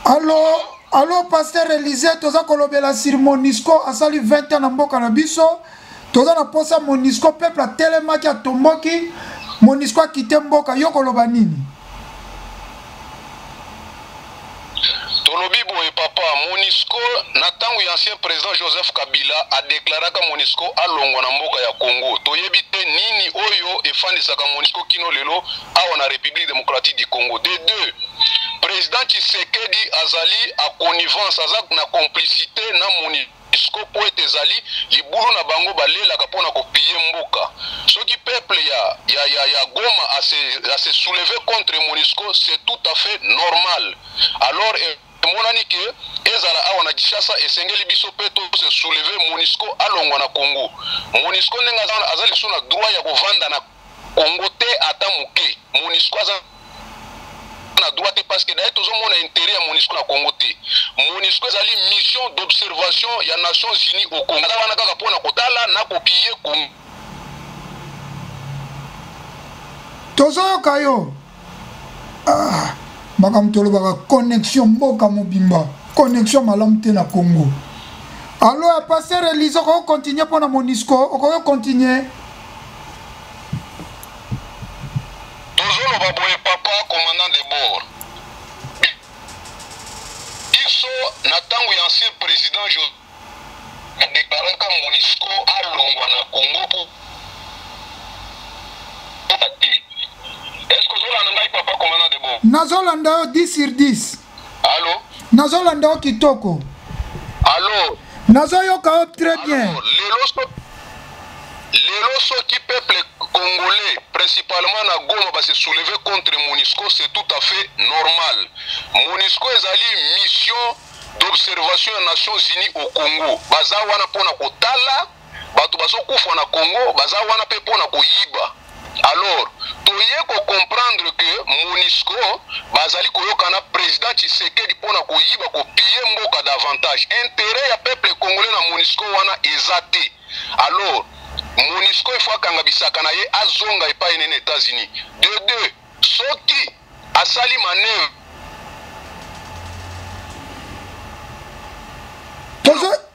Allo, allo pasteur Elysée, toza kolobela sur Monisco asali 20 ans na mboka na biso. Toza na posa Monisco peuple atelemaki atomboki. Monisco akite mboka yo koloba nini? Papa, Monusco na tango ya ancien president Joseph Kabila a declaraka Monusco alongwa na mboka ya Congo. Toyebi te nini oyo efandisaka Monusco kino lelo awa na Republique democratique du Congo. De deux, president Tshisekedi azali a connivence, aza na complicite na Monusco. Monusco mpo ete ezali libulu na bango balelaka mpo na ko piller mboka. Soki peuple ya ya ya ya Goma a se a se soulever contre Monusco c'est tout à fait normal. Alors emonani que ezala awa na Kinshasa esengeli biso mpe to se soulever Monusco alongwa na Congo. Monusco ndenge aza aza lisusu na droit ya kovanda na Congo te ata moke. Monusco aza na droit te parce que d'ailleurs tozomona intérêt ya Monusco na Congo te. Monusco ezali mission d'observation ya Nations Unies au Congo. Aza wana kaka mpona kotala na kopille Congo. Tozoyoka yo. Ah, makambo tolobaka connexion mboka mobimba connexion malamu te na Congo. Allo ya pasteur Elise okoki continuer mpo na Monusco okoki continuer. Tozoloba boye papa commandant de bord biso na tango ya ancien president Jo adeklaraka Monusco alongwa na Congo po te. Est-ce que ozolanda ngai papa commandant de bord? Nazolanda yo 10 sur 10. Allo? Nazolanda yo kitoko. Allo? Nazoyoka yo très bien. Lelo so lelo soki peuple congolais principalement na Goma ba se soulever contre Monusco c'est tout à fait normal. Monusco ezali mission d'observation ya Nations Unies au Congo. Baza wana pona kotala bato bazokufa na Congo, baza wana pe pona koyiba. Alors toye ko comprendre que Monusco bazali koyokana president Tshisekedi pona koyiba ko piller mboka davantage. Interet ya peuple congolais na Monusco wana eza te. Alors Monusco il faut akanga bisaka na ye azonga epai nene Etats-Unis. De deux, soki asali manœuvre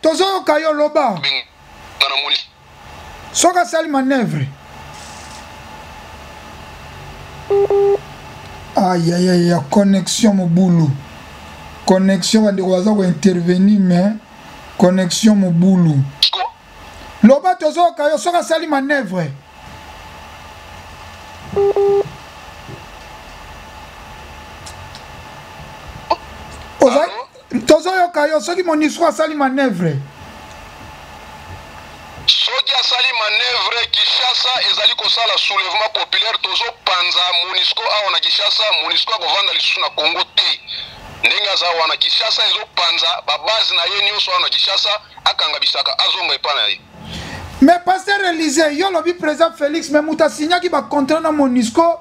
Tozoyoka yo loba. Soki asali manœuvre. Ayayaya connexion mobulu. Connexion bandeko baza ko intervenir mais connexion mobulu. Loba tozoyoka yo soki asali manœuvre. Tozoyoka yo soki Monusco asali manœuvre. Soki asali manœuvre Kinshasa ezali kosala soulèvement populaire tozopanza Monusco awa na Kinshasa Monusco akovanda lisusu na Congo te ndenge aza wana Kinshasa ezopanza ba base na ye nyonso awa na Kinshasa akanga bisaka azonga epa na ye. Mais pasteur Elysée yo olobi président Felix mais moto asignaki ba contrat na Monusco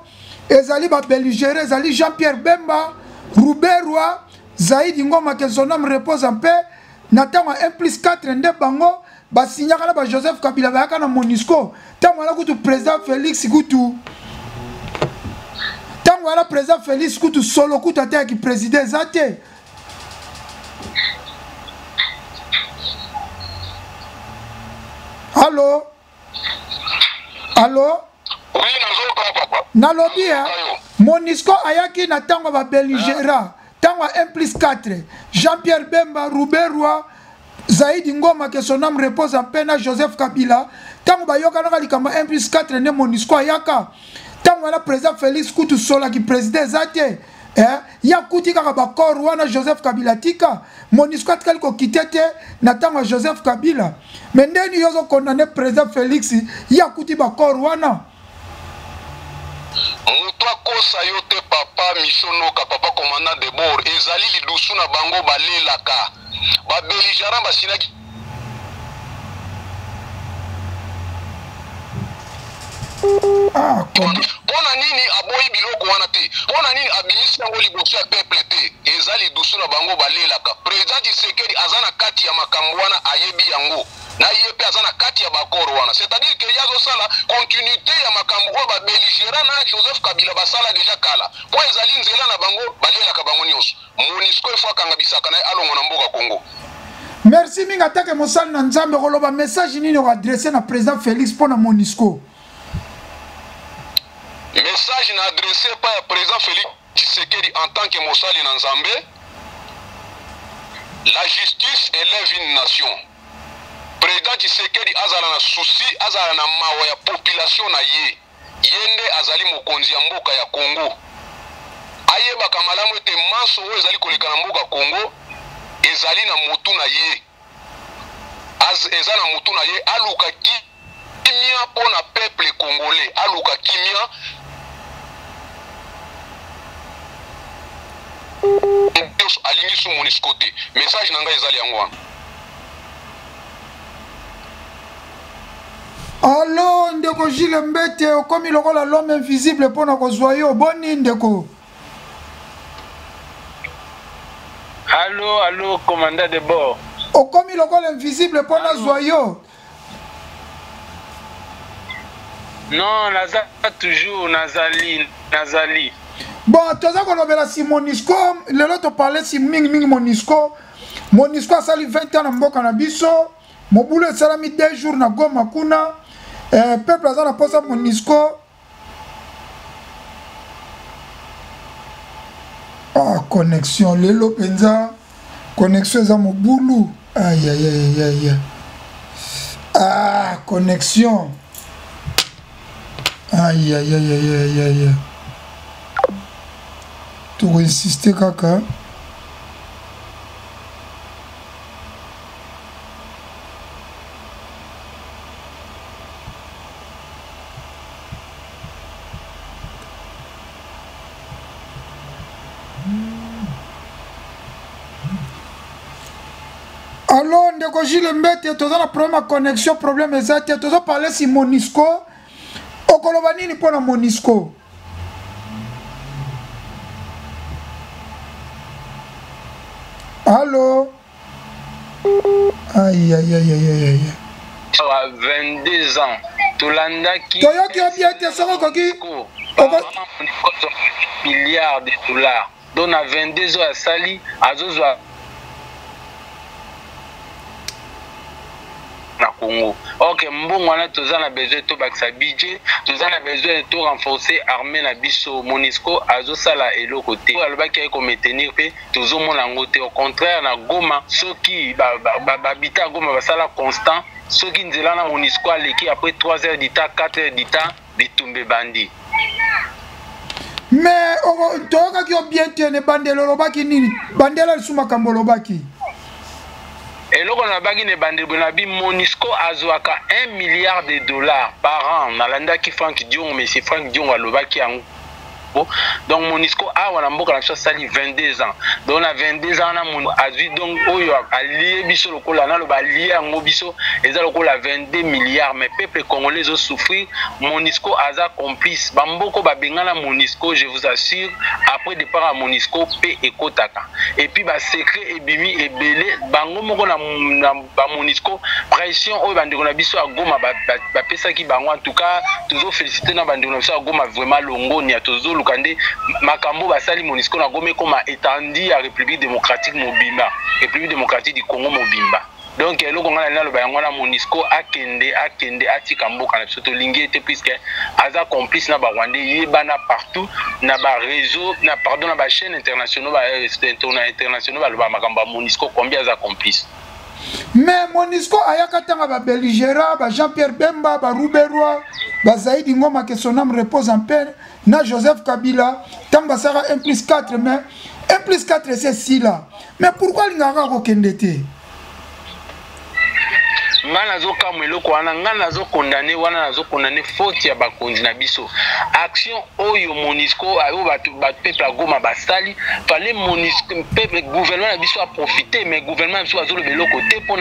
ezali ba belligérants ezali Jean-Pierre Bemba Ruberwa Zaidi Ngoma que son âme repose en paix na ntango ya 1 plus 4 nde bango basignaka na ba Joseph Kabila bayaka na Monusco ntango wana kutu président Felix kutu ntango wana président Felix kutu solo kutu ata ya ki président eza te. Allo allo Oui, nazoyoka papa. Nalobi ya Monusco ayaki na ntango ya ba belligérants ntango ya 1 plus 4 Jean-Pierre Bemba Ruberwa Zaidi Ngoma que son âme repose en paix na Joseph Kabila ntango bayokanaka likambo ya 1 plus 4 nde Monusco ayaka ntango wana président Félix kutu solaki président eza te eh, ye akuti kaka bakor wana Joseph Kabila tika Monusco atikali kokite te na ntango ya Joseph Kabila me ndeni yo ozokondane président Félix ye akuti bakor wana. Moto akosa yo te papa Michaux Noka, papa commandant de bord, ezali lidusu na bango balelaka ba belligerants basinaki Ah, pona nini aboyi biloko wana te? Pona nini abimisi yango liboso ya peuple te? Eza lidusu na bango balelaka. President Tshisekedi aza na kati ya makambo wana, ayebi yango na ye pe aza na kati ya ba accord wana, c'est-à-dire que ye azosala continuité ya makambo oyo ba belligérants na Joseph Kabila basala deja kala, po ezali nzela na bango balelaka bango nionso. Monusco il faut akanga bisaka na ye alongwa na mboka Congo. Merci mingi atake mosali na Nzambe okoloba message nini oko adresse na president Felix mpo na Monusco? Message na adresse epai ya president Felix Tshisekedi en tant que mosali na Nzambe. La justice elève une nation. President Tshisekedi azala na souci, azala na mawa ya population na ye. Ye nde azali mokonzi ya mboka ya Congo. Ayebaka malamu ete manso oyo ezali koleka na mboka Congo ezali na motu na ye. Az, eza na motu na ye aluka kimia mpo na peuple congolais, aluka kimia nyonso alingi su Monusco te. Message na ngai ezali yango wana. Allo ndeko Gilles Mbete okomi lokola l'homme invisible mpo na kozwa yo boni ndeko? Allo allo commandant de bord. Okomi lokola invisible mpo nazwa yo. Non, naza toujours nazali nazali. Bon, toza kolobela si Monisco lelo toparle si mingi mingi Monisco. Monisco asali 20 ans na mboka na biso. Mobulu esalami 2 jours na Goma kuna. Eh, peuple aza na posa Monisco. Ah, connexion lelo penza connexion eza mobulu. Aïe aïe aïe aïe. Ah, connexion. Aïe aïe aïe aïe aïe aïe. Toko insister kaka. Allo ndeko Gilles Mbete toza na problème ya connexion problème eza te tozo parler si Monisco okoloba nini mpo na Monisco Allo Aïe aïe aïe aïe aïe awa 22 ans tolandaki toyoki yo bien te soki okoki milliard de dollars donc na 22 ans asali azozwa na Congo. Ok, mbongo wana toza na besoin tobakisa budget, toza na besoin to renforcer armée na biso. Monusco azosala eloko te. Alobaki aye ko maintenir pe tozomona yango te. Au contraire na Goma, soki ba ba ba habitants ya Goma basala constant, soki nzela na Monusco aleki après 3 heures du temps, 4 heures du temps, bitumba ebandi. Mais toyokaki yo bien te na ebandeli olobaki nini? Bandela lisusu makambo olobaki. Eloko nalobaki na ebandeli boye nabi Monusco azwaka 1 milliard de dollars par an. Nalandaki Franck Diongo, monsieur Franck Diongo alobaki yango. Donc Monusco awa na mboka na biso asali 22 ans. Donc na 22 ans wana azwi donc oyo alie biso lokola naloba alie yango biso eza lokola 22 milliards mais peuple congolais ezo souffrir. Monusco aza complice. Ba mboko babengana Monusco, je vous assure, après départ ya Monusco pe ekotaka. Et puis ba secret ebimi ebele bango moko na, na ba Monusco pression oyo bandeko na biso ya Goma bapesaki ba, ba bango en tout cas tozo féliciter na bandeko na biso ya Goma vraiment longonia tozoluka nde makambo basali Monusco na Goma ekoma étendue ya République démocratique mobimba, République démocratique du Congo mobimba. Donc eloko ngai naloba yango wana Monusco akende akende atika mboka na biso tolingi ye te puisque aza complice na ba Rwandais yebana partout na ba réseau na pardon na ba chaîne internationaux ba euh, internationaux baloba makambo ya Monusco combien aza complice. Mais Monusco ayaka tanga ba belligérants ba Jean-Pierre Bemba ba Ruberwa ba Zaidi Ngoma que son âme repose en paix na Joseph Kabila tango basaka 1 plus 4 mais 1 plus 4 esi esila mais pourquoi alingaka kokende te ngai nazokamwa eloko wana ngai nazokondane wana nazokondane faute ya bakonzi na biso action oyo monisco oyo bato peuple ya goma basali fale monisco peuple gouvernement na biso aprofite mais gouvernement na biso bazoloba eloko te mpo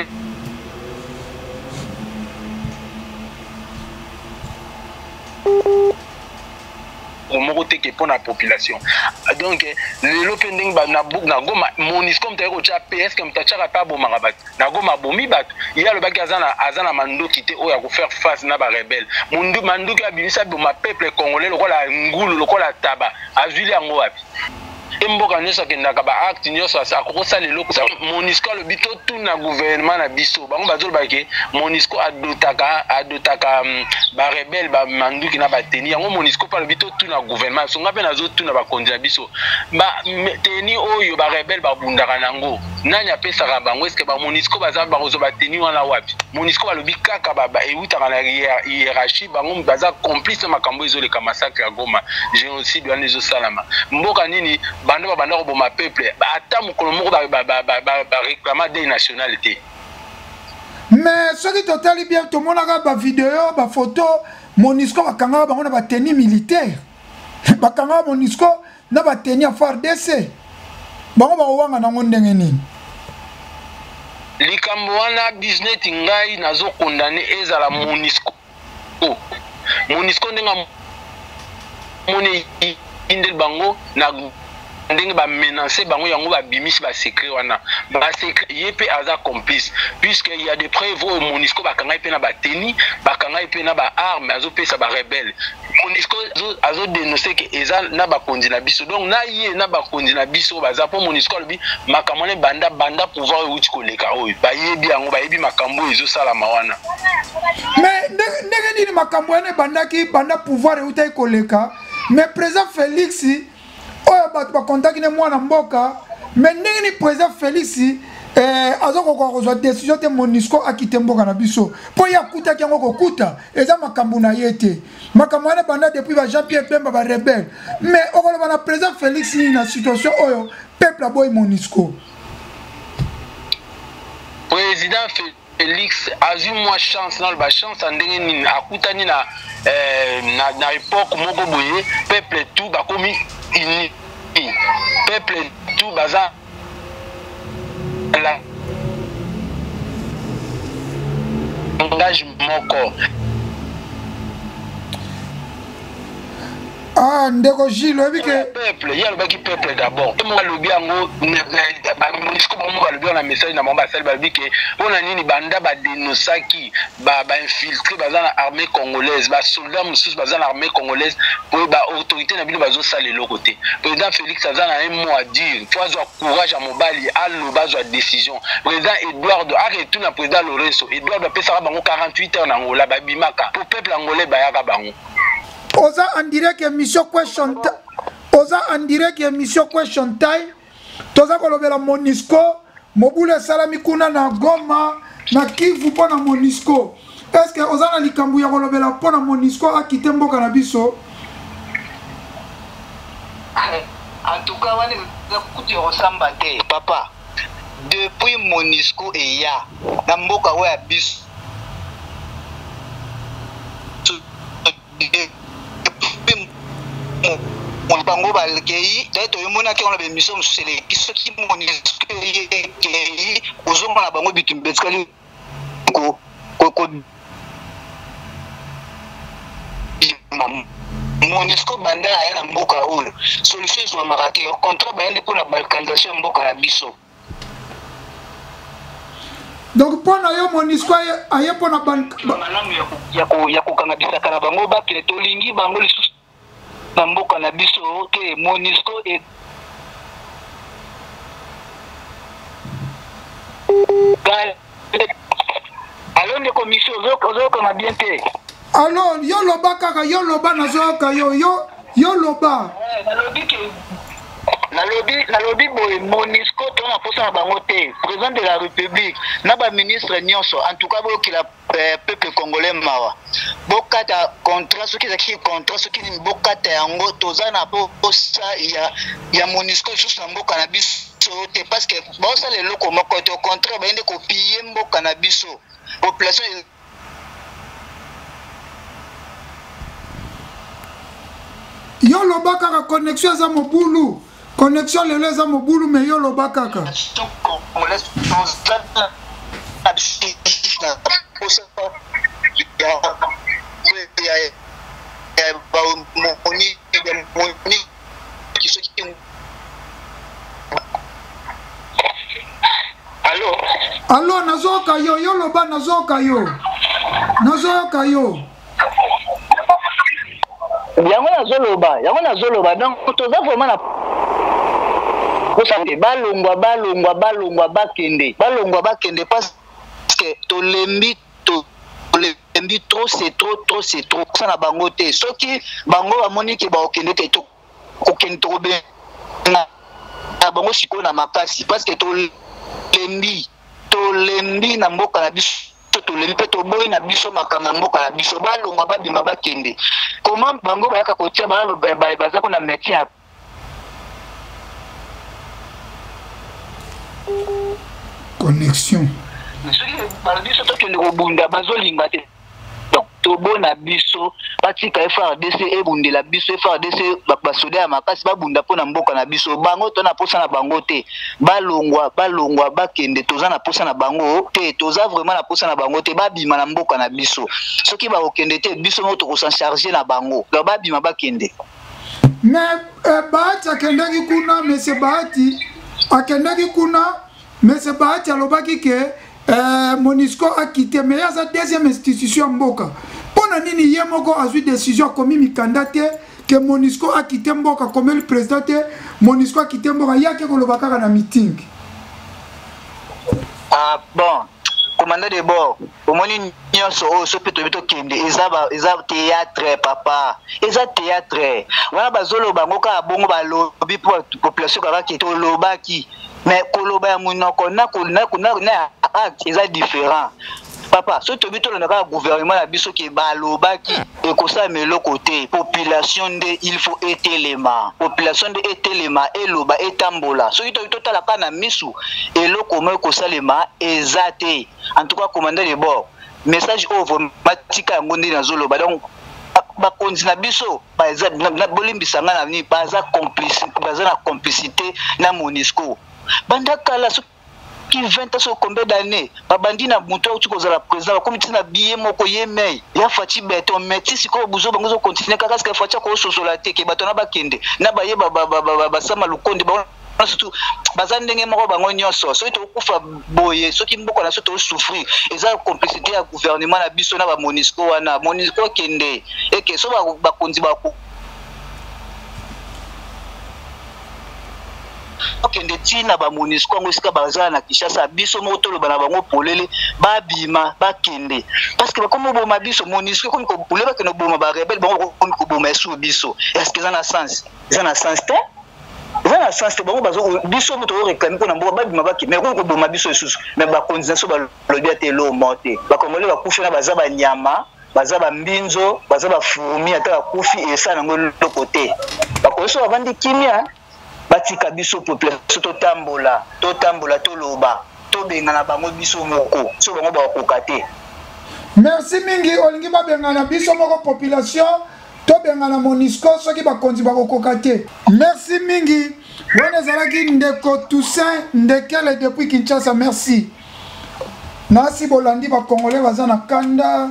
moko te ke mpo na population donc lelo mpe ndenge na na goma monisco moto ayaki kotya pe estce moto atyaka mpe abomaka bato na goma abomi bato ye alobaki aza na, aza na mandoki te oyo akofaire face na barebele mandoki abimisa boma peuple congolais lokola ngulu lokola taba azwili yango wapi E mboka nyonso akendaka ba acte nyonso akokosala eloko. Monusco alobi totuna gouvernement na biso. Bango bazoloba ke Monusco adotaka adotaka mm, ba rebelle ba manduki na ba teni. Yango Monusco pe alobi totuna gouvernement. So nga pe nazotuna bakonzi na biso. Ba teni oyo ba rebelle babundaka nango nani apesaka bango? Est-ce que ba Monusco baza bakozwa ba teni wana wapi? Monusco balobi kaka ba, ba ewutaka na hiérarchie, bango baza complice na makambo ezoleka, massacre ya Goma, génocide wana ezosalama. Mboka nini banda babanda koboma peuple ata mokolo moko ba, ba, ba, ba, ba, ba réclama deuil national te. Mais soki totali bien tomonaka ba video ba photo Monusco bakangaka bango na ba tenue militaire, bakangaka Monusco na ba tenue ya FARDC, bango bakowanga nango ndenge nini? Likambo wana business ngai nazo condamner ezala Monusco. Monusco ndenge amoni eyindeli bango na ndenge ba menacer bango yango babimisi ba secret wana ba secret ye pe aza complice puisque il y a des preuves oyo Monusco bakanga ye pe na ba tenue bakanga ye pe na ba armes azopesa ba rebelles Monusco azo denoncer que eza na bakonzi na biso donc na ye na bakonzi na biso baza po Monusco alobi makambo wana ebanda banda pouvoir oyo euti koleka oyo bayebi yango bayebi makambo oyo ezosalama wana. Mais ndenge nini makambo wana ebandaki banda pouvoir eutaki koleka mais président Felix oyo bato bakontaki ne mwana mboka mais ndenge nini président Felix eh, azokokoka kozwa décision te Monusco akite mboka na biso mpo ye akutaki yango kokuta eza makambo na ye te makambo wana banda depuis ba Jean Pierre Bemba ba rebelle mais okoloba na président Félix nini na situation oyo peuple aboyi Monusco? Président Félix azwi mwa chance, naloba chance ya ndenge nini, akutani na, eh, na, na époque moko boye peuple tout bakomi uni, peuple tout baza langage moko. Ah, ndeko Gilles, oyebi ke peuple ye alobaki peuple d'abord ye moko alobi yango bamonisco bango moko balobi yango na message na bango basali balobi ke mpo na nini banda badenosaki bainfiltre baza na armée congolaise basoldat mosusu baza na armée congolaise po baautorité na bino bazosala eloko te président félix aza na un mot à dire fo azwa courage ya mobali aloba azwa décision président eduardo aketuna président lorenzo eduardo apesaka bango 48 heures na angola babimaka po peuple angolais bayaka bango Oza en direct émission question oza en direct émission question time toza kolobela Monisco mobulu esalami kuna na Goma na Kivu mpo na Monisco est-ce que oza na likambo ya kolobela mpo na Monisco akite mboka na biso? En tout cas wana eza kutu ya kosamba te papa depuis Monisco eya na mboka oyo ya biso bango bakei daye toyomonaki yango na baemission mosusu eleki soki monisco ekei kozonga na bango bitumba etikali monisco banda aya na mboka oyo solution ezwamaka te au contraire bayande mpo na balkanisation ya mboka na biso donc mpo na yo monisco aye mpo na malamu ya kokanga bisaka na bango bakende tolingi bango lisusu na mboka na biso te monisco e alo ndeko miso ozokanga bien te alo yo loba kaka yo loba nazoyoka yo yo yo loba eh, nalobi ke nalobi nalobi boye monisco to na posa na bango te président de la république na baministre nyonso en tout cas boyokela eh, peuple congolais mawa bokata contrat soki ezalaki contrat soki nini bokata yango toza na posa ya, ya monisco lisusu na mboka na biso te parce que baosala eloko moko te au contraire baye nde kopille mboka na biso population Yo loba kaka connexion eza mobulu. Connexion lelo eza mobulu mais yo loba kaka. Allo? Allo, nazoyoka yo, yo loba nazoyoka yo. Nazoyoka yo. Yango nazoloba, yango nazoloba. Donc toza vraiment na Posa te balongwa balongwa balongwa bakende balongwa bakende parce que tolembi tolembi trop c'est trop trop c'est trop posa na bango te soki bango bamoni ke bakokende te tokokende tokobenga na bango sikoyo na makasi parce que tolembi tolembi na mboka na biso tolembi mpe toboyi na biso makambo ya mboka na biso balongwa babima bakende comment bango bayaka kotia baza kuna maintien ya connexion soki balobi biso tokende kobunda bazolinga te donc tobona biso batika frdc ebundela biso frdc basoda ya makasi babunda mpo na mboka na biso bango to na mposa na bango te balongwa balongwa bakende toza na mposa na bango te toza vraiment na mposa na bango te babima na mboka na biso soki bakokende te biso moko tokosancharge na bango donc babima bakende Mais euh, Bahati akendaki kuna, monsieur Bahati akendaki kuna, monsieur Bahati alobaki ke euh, Monisco a quitté, mais aza deuxième institution ya mboka. Mpo na nini ye moko azwi décision akomi mikanda te ke Monisco a quitté mboka, akomeli président te, Monisco a quitté mboka, ye ake koloba kaka na meeting. Ah bon, commandant de bord omoni nyonso oyo soki mpe toyebi tokende eza eza théâtre papa eza théâtre wana bazoloba yango kaka bongo balobi mpo population kaka ke tolobaki mais koloba ya monoko na na acte eza différent papa soki toyebi tolanda kaka gouvernement na biso ke balobaki ekosalama eloko te population nde il faut etelema population nde etelema eloba etambola soki toyebi totala kaka na misu eloko moko ekosalema eza te en tout cas commandant de bord message oyo vraiment tika yango nde nazoloba donc bakonzi na biso bolimbisa ngai na nini baza complice baza na complicité na monisco banda kala soki 20 ans soki combien d'années babandi na moto auti kozala président bakomi ntina biye moko ye mei ya faci beton mais ti sikoyo buzo bango ezokontinue kaka sika faci akososola te ke bato na bakende na baye basama lukonde bango surtout baza ndenge moko bango nyonso soki tokokufa boye soki mboka na biso tosouffrir eza complicité ya gouvernement na biso na bamonisco wana monisco ekende eke so bakonzi bako okende ntina bamonisco yango esika baza na kinshasa biso moko toloba na bango polele babima bakende parce que bakomi oboma biso monisco ekomi kobule bakende oboma barebele bango bakomi koboma esu biso estce eza na sens eza na sens te eza na sens te bango bazo biso moto oyo réclame mpo na mboka babima bake mais okoki koboma biso lisusu mais bakonzi na biso balobi ata eloo moko te bakongole bakufi wana baza banyama baza bambinzo baza bafourmi ata bakufi esala yango eloko te bakonzi so bavandi kimia batika biso population totambola totambola toloba tobengana bango biso moko so bango bakokoka te merci mingi olingi babengana biso moko population tobengana monisco soki bakonzi bakokoka te merci mingi wana ezalaki ndeko toussaint ndekele depuis kinshasa merci nasi bolandi bakongole baza na kanda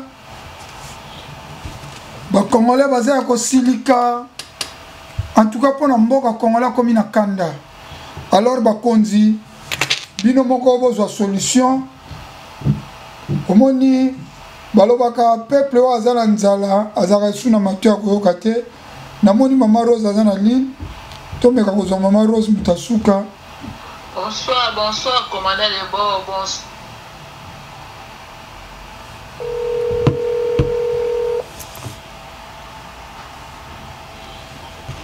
bakongole baza ya kosilika en tout cas mpo na mboka congolais akomi na kanda alors bakonzi bino moko bozwa solution omoni balobaka peuple oyo aza na nzala azalaka lisusu na mato ya koyoka te namoni mama rose aza na ligne tomeka kozwa mama rose moto asuka Bonsoir, bonsoir, commandant de bord, bonsoir.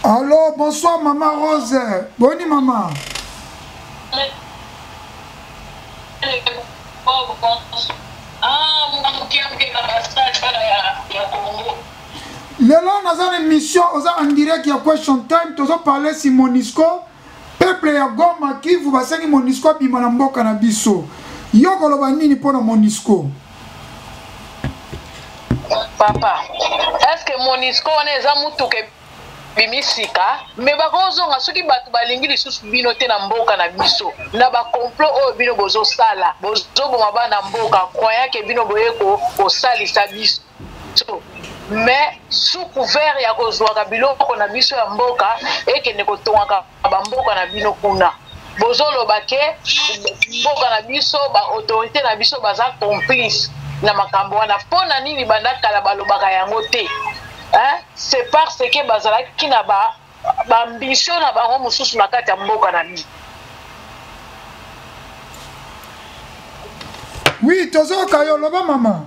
Allo, bonsoir maman Rose. Boni maman. Lelo naza na émission oza en direct ya question time tozo parler si Monisco peuple ya Goma Kivu basengi Monisco abima na mboka na biso. Yo koloba nini mpo na Monisco? Papa, est-ce que Monisco wana eza mutuka ebimi sika me bakozonga soki bato balingi lisusu bino te na mboka na biso na bacomplot oyo bino bozosala bozoboma bana mboka croyant ke bino boye kosalisa biso mais sous couvert ya kozwaka biloko na biso ya mboka ekende kotongaka bamboka na bino kuna bozoloba ke mboka na biso ba autorité na biso baza complice na makambo wana mpo na nini banda kala balobaka yango te hein? c'est parce que bazalaki na ba baambition na bango mosusu na kati ya mboka na Oui, tozoyoka yo, loba mama.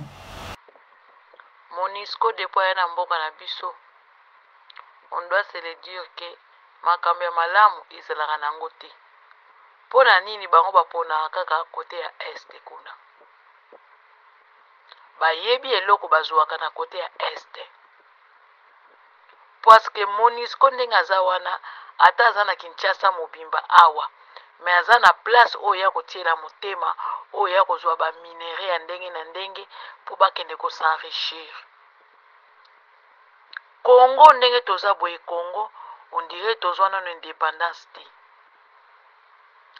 Monusco depuis aya na mboka na biso on doit se le dire que makambo ya malamu ezalaka nango te. Mpo na nini bango baponaka kaka kote ya est kuna? Bayebi eloko bazuaka na kote ya est. Parce que Monusco ndenge aza wana ata aza na Kinshasa mobimba awa mais aza na place oyo ya kotiela motema oyo ya kozwa ba minerais ya ndenge na ndenge mpo bakende ko s'enrichir. Congo ndenge toza boye Congo on dirait tozwa nano independance te.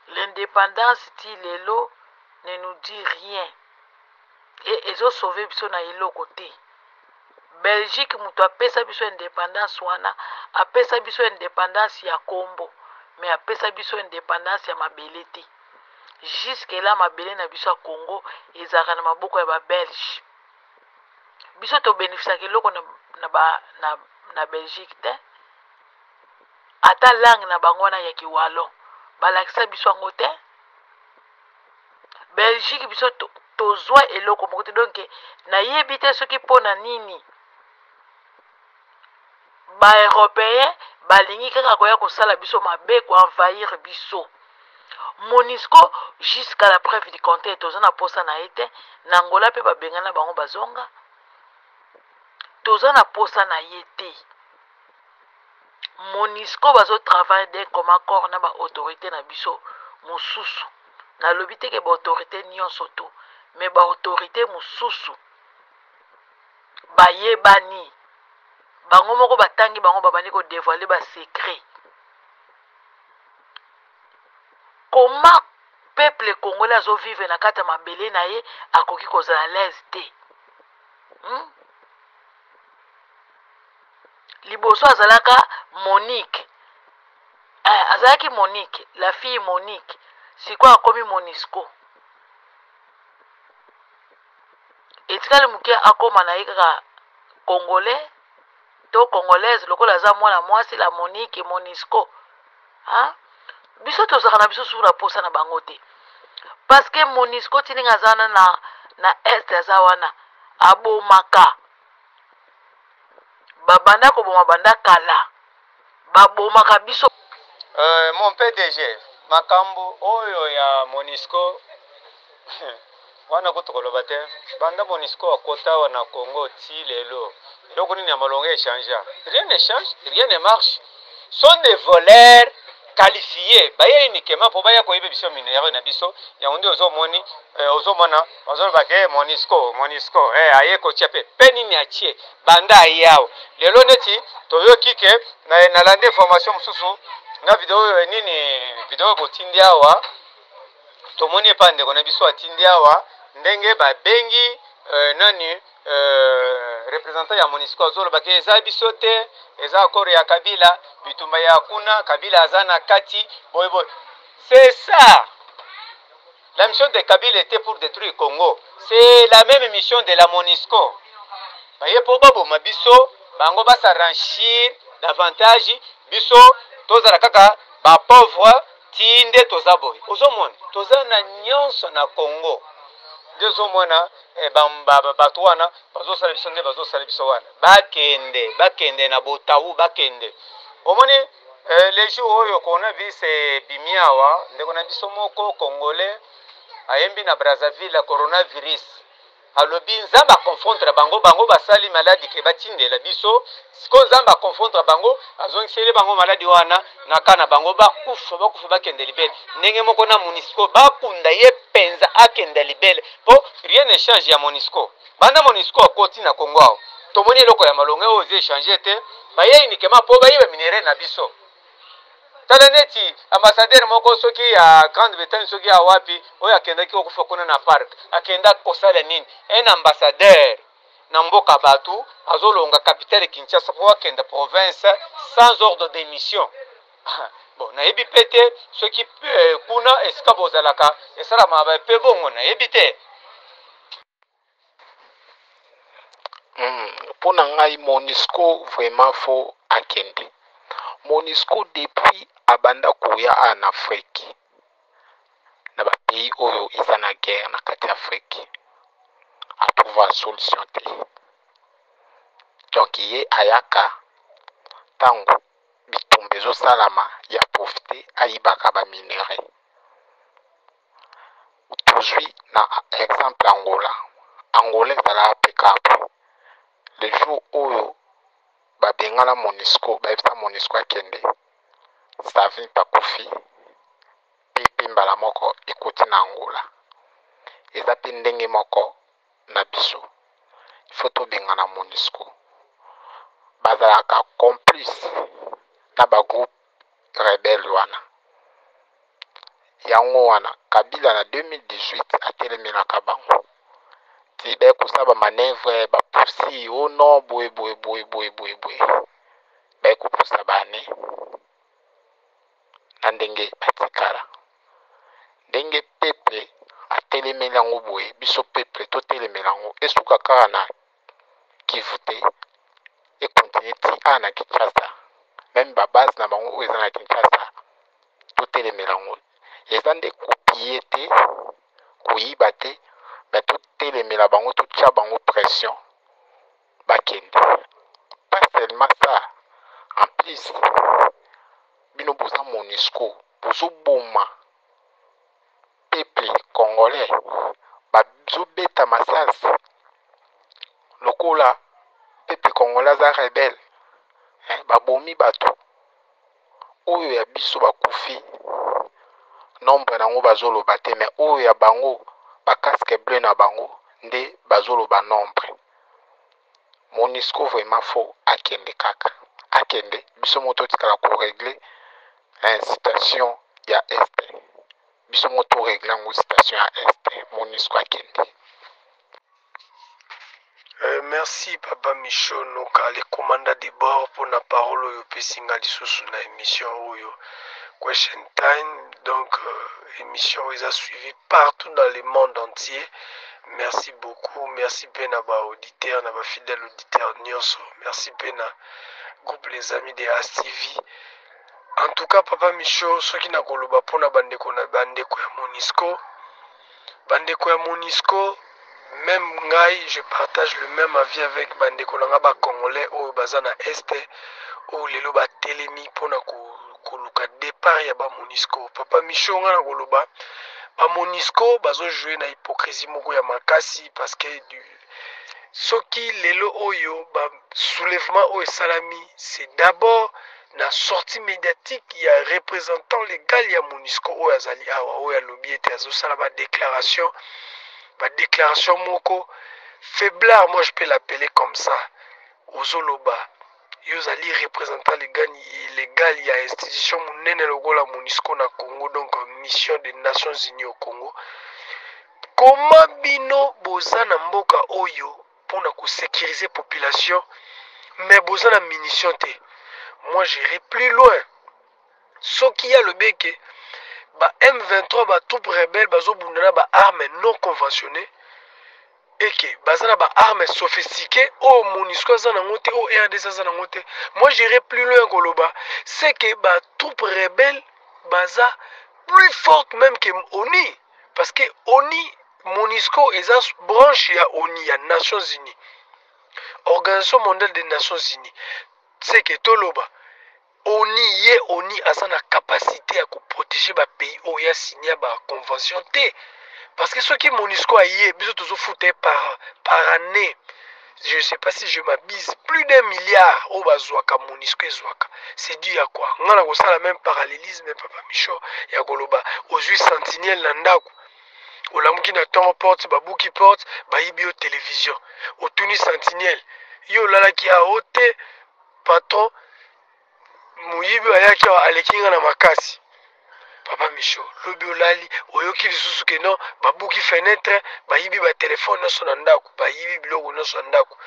L'independance ti lelo ne nous dit rien et ezo sauver biso na eloko te. Belgique mutu apesa biso independance wana apesa biso independance ya kombo mais apesa biso independance ya mabele te. Jusque là mabele na biso ya Congo ezalaka na maboko ya ba belge. Biso to beneficiaka eloko na, na, ba, na, na Belgique te. Ata langue na bango wana ya kiwallon balakisa biso yango te. Belgique biso tozwa eloko moko te donc nayebi te soki mpo na nini ba européen balingi kaka koya kosala biso mabe ko envahir biso. Monusco jusqu'à la preuve du contraire toza na posa na ye te. Na Angola mpe babengana bango bazonga, toza na posa na ye te. Monusco bazo travailler d'un commun accord na ba autorité na biso mosusu. Nalobi te ke ba autorité nyonso to, mais ba autorité mosusu bayebani bango moko, batangi bango babandi ko dévoiler ba secret. Comment peuple congolais azo vivre na kati ya mabele na ye akoki kozala à l'aise te? Liboso azalaka Monique. Eh, azalaki Monique, la fille Monique. Sikoyo akomi Monusco. Etikali moke akoma na ye kaka congolais to congolaise lokola aza mwana mwasi la Monique Monusco. Hein? Biso tozalaka na biso sous na posa na bango te. Parce que Monusco ti ndenge aza wana na, na est aza wana abomaka. Babanda koboma banda kala. Babomaka biso. Mon PDG, makambo oyo ya Monusco wana kutu koloba te. Banda Monusco akota awa na Congo ti lelo, eloko nini ya malonga echangea? Rien ne change, rien ne marche. Sont des voleurs qualifiés. Baye uniquement po baya koyiba biso minerais na biso. Yango nde ozomoni, ozomona bazoloba ke Monusco, Monusco, aye kotia pe. Pe nini atie? Banda aye awa. Lelo neti toyoki ke na nalandi information mosusu na video oyo nini, video oyo botindi awa, tomoni epa ndeko na biso atindi awa ndenge babengi nani représentant ya Monusco azoloba ke eza biso te, eza accord ya Kabila, bitumba ya kuna Kabila aza na kati boye boye. C'est ça. La mission de Kabila était pour détruire Congo. C'est la même mission de la Monusco. Baye po baboma biso, bango ba s'enrichir davantage, biso tozala kaka ba pauvre ti nde toza boye. Ozomona, toza na nyonso na Congo. Nde ozomona, bato wana bazosala biso nde bazosala biso wana. Bakende, bakende na botau, bakende. Omoni, les jours oyo coronavirus ebimi awa, ndeko na biso moko congolais ayembi na Brazzaville coronavirus. Alobi Nzambe akonfondre bango, bango basali maladi ke batindela biso. Siko Nzambe akonfondre bango, azongiseli bango maladi wana na ka na bango, bakufa, bakufa bakende libele. Ndenge moko na Monusco, bakunda ye penza akende libele. Po rien ne change ya Monusco. Banda Monusco akoti na Congo awa, tomoni eloko ya malonga oyo eza échanger te. Baye uniquement po bayiba minerais na biso. Tala neti ambassadeur moko soki ya Grande-Bretagne soki ya wapi oyo akendaki kokufa kuna na parc, akenda kosala nini? Un ambassadeur na mboka batu azolonga capitale Kinshasa po akenda province sans ordre de mission. Bon, nayebi pe te soki kuna esika bozalaka esalamaka pe bongo, nayebi te. Mpo na ngai Monusco vraiment faut akende. Monusco depuis abanda koya awa na Afrique, na ba pays oyo eza na guerre na kati ya Afrique. A trouva solution te. Donc ye ayaka tango bitumba ezosalama ye a profite ayibaka ba minerais. Tozwi na exemple Angola. Angola ezalaka mpe kaka boye. Le jour oyo babengana Monusco, bayebisa Monusco akende, Savimbi akufi, mpe mbala moko ekoti na Angola. Eza mpe ndenge moko na biso. Il faut tobengana Monusco. Bazalaka complice na ba groupe rebelle wana. Yango wana Kabila na 2018 atelemelaka bango. Ti baye kosala ba manœuvre ba pusi oh non boye boye boye boye boye boye. Baye kopusa ba année na ndenge batikala. Ndenge peuple atelemeli yango boye, biso peuple totelemela yango. Esuka kaka na Kivu te, e continuer ti awa na Kinshasa. Meme ba base na bango oyo eza na Kinshasa, totelemela yango. Eza nde ko piller te, koyiba te, mais totelemela bango, totia bango pression bakende. Pas seulement ça, en plus bino boza Monusco, bozoboma peuple congolais, bazobeta masasi lokola peuple congolais aza rebelle, hein, babomi bato oyo ya biso bakufi nombre nango bazoloba te, mais oyo ya bango ba casque bleu na bango nde bazoloba nombre. Monusco vraiment faut akende kaka, akende biso moko totikala ko régler hein, situation ya est, biso moko to régler yango situation ya est, Monusco akende. Merci papa Michaux Noka le commandant de bord pour na parole oyo opesi nga lisusu na émission oyo Question Time. Donc émission oyo eza suivie partout dans le monde entier. Merci beaucoup, merci pe na ba auditeurs, na ba fidèles auditeurs nyonso. Merci pe na groupe les amis de As TV. En tout cas papa Michaux, soki nakoloba pona bandeko na bandeko ya Monusco, bandeko ya Monusco, même ngai je partage le même avis avec bandeko na nga ba congolais oyo baza na est, oyo lelo batelemi pona koluka départ ya ba Monusco. Papa Michaux, nga nakoloba ba Monusco bazo jouer na hypocrisie moko ya makasi, parce que soki lelo oyo ba soulèvement oyo esalami, c'est d'abord na sortie médiatique ya représentant légal ya Monusco oyo azali awa, oyo alobi ete azosala ba déclaration, ba déclaration moko faiblard, moi je peux l'appeler comme ça. Ozoloba yo ozali représentant légal ya institution monene lokola Monusco na Congo, donc mission des Nations Unies au Congo. Comment bino boza na mboka oyo mpona kosécuriser population, mais boza na munition te? Moi j'irai plus loin. Soki ya lobeke ba M23 ba troupes rebelles bazobunda na ba armes non conventionnées, et que baza na ba armes sophistiquées oyo Monusco aza nango te, oyo RDC aza nango te. Moi j'irai plus loin koloba, c'est que ba troupes rebelles baza plus fortes même que ONU, parce que ONU, Monusco eza branche ya ONU, ya Nations Unies, Organisation mondiale des Nations Unies. C'est que toloba ONU, ye ONU aza na capacité ya koprotéger ba pays oyo ya signé ba convention te, parce que soki Monusco aye, biso tozofuta ye par année, je sais pas si je m'abuse, plus d'1 milliard oyo bazwaka, Monusco ezwaka. C'est dû à quoi? Nga na kosala même parallélisme, papa Michaux, ya koloba ozwi sentinelle na ndako, olamuki na ntongo, porte babuki, porte bayibi yo télévision, otuni sentinelle, yo olalaki awa te patron, moyibi ayaki awa aleki nga na makasi. Papa Michaux, lobi olali, oyoki lisusu ke non, babuki fenêtre, bayibi ba telefone nyonso na ndako, bayibi biloko nyonso na ndako.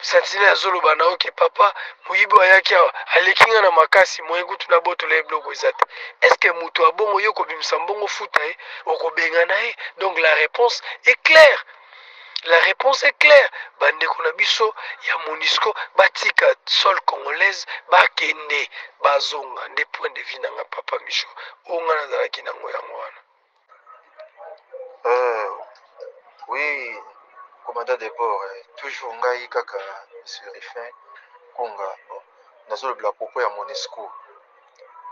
Sentinelle azoloba na yo ke papa, moyibi ayaki awa aleki nga na makasi, moyen kutu na botola ye biloko eza te. Est ce que moto abongo yo kobimisa mbongo futa ye, okobengana ye? Donc la réponse est claire. La réponse est claire. Bandeko na biso ya Monusco batika sol congolaise, bakende bazonga. Nde point de vue nanga papa Michaux, oyo nga nazalaki nango yango wana. Oui, commandant de bord, eh, toujours ngai kaka monsieur Rifin Kunga. Bon, nazolobela propos ya Monesco.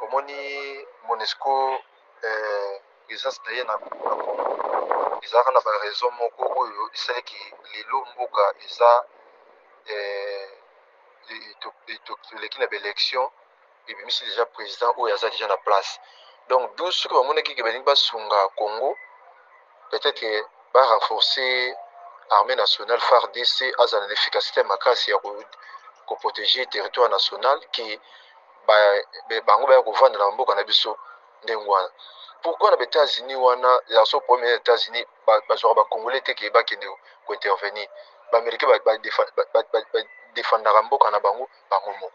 Omoni Monesco eh, présence na ye na, na Congo ezalaka na ba raison moko oyo esalaki lelo mboka eza eh, toleki na ba élection ebimisi deja président oyo aza deja na place donc du soki bamonaki ke balingi basunga Congo peut-être que ba renforcer armée nationale FARDC azala na efficacité makasi ya ko protéger territoire national ke bango baya kovanda na mboka na biso ndenge wana pourquoi na ba États-Unis wana ya so problème ya États-Unis bazwaka ba Congolais te ke bakende ko intervenir ba Américains ba defendaka mboka na bango bango moko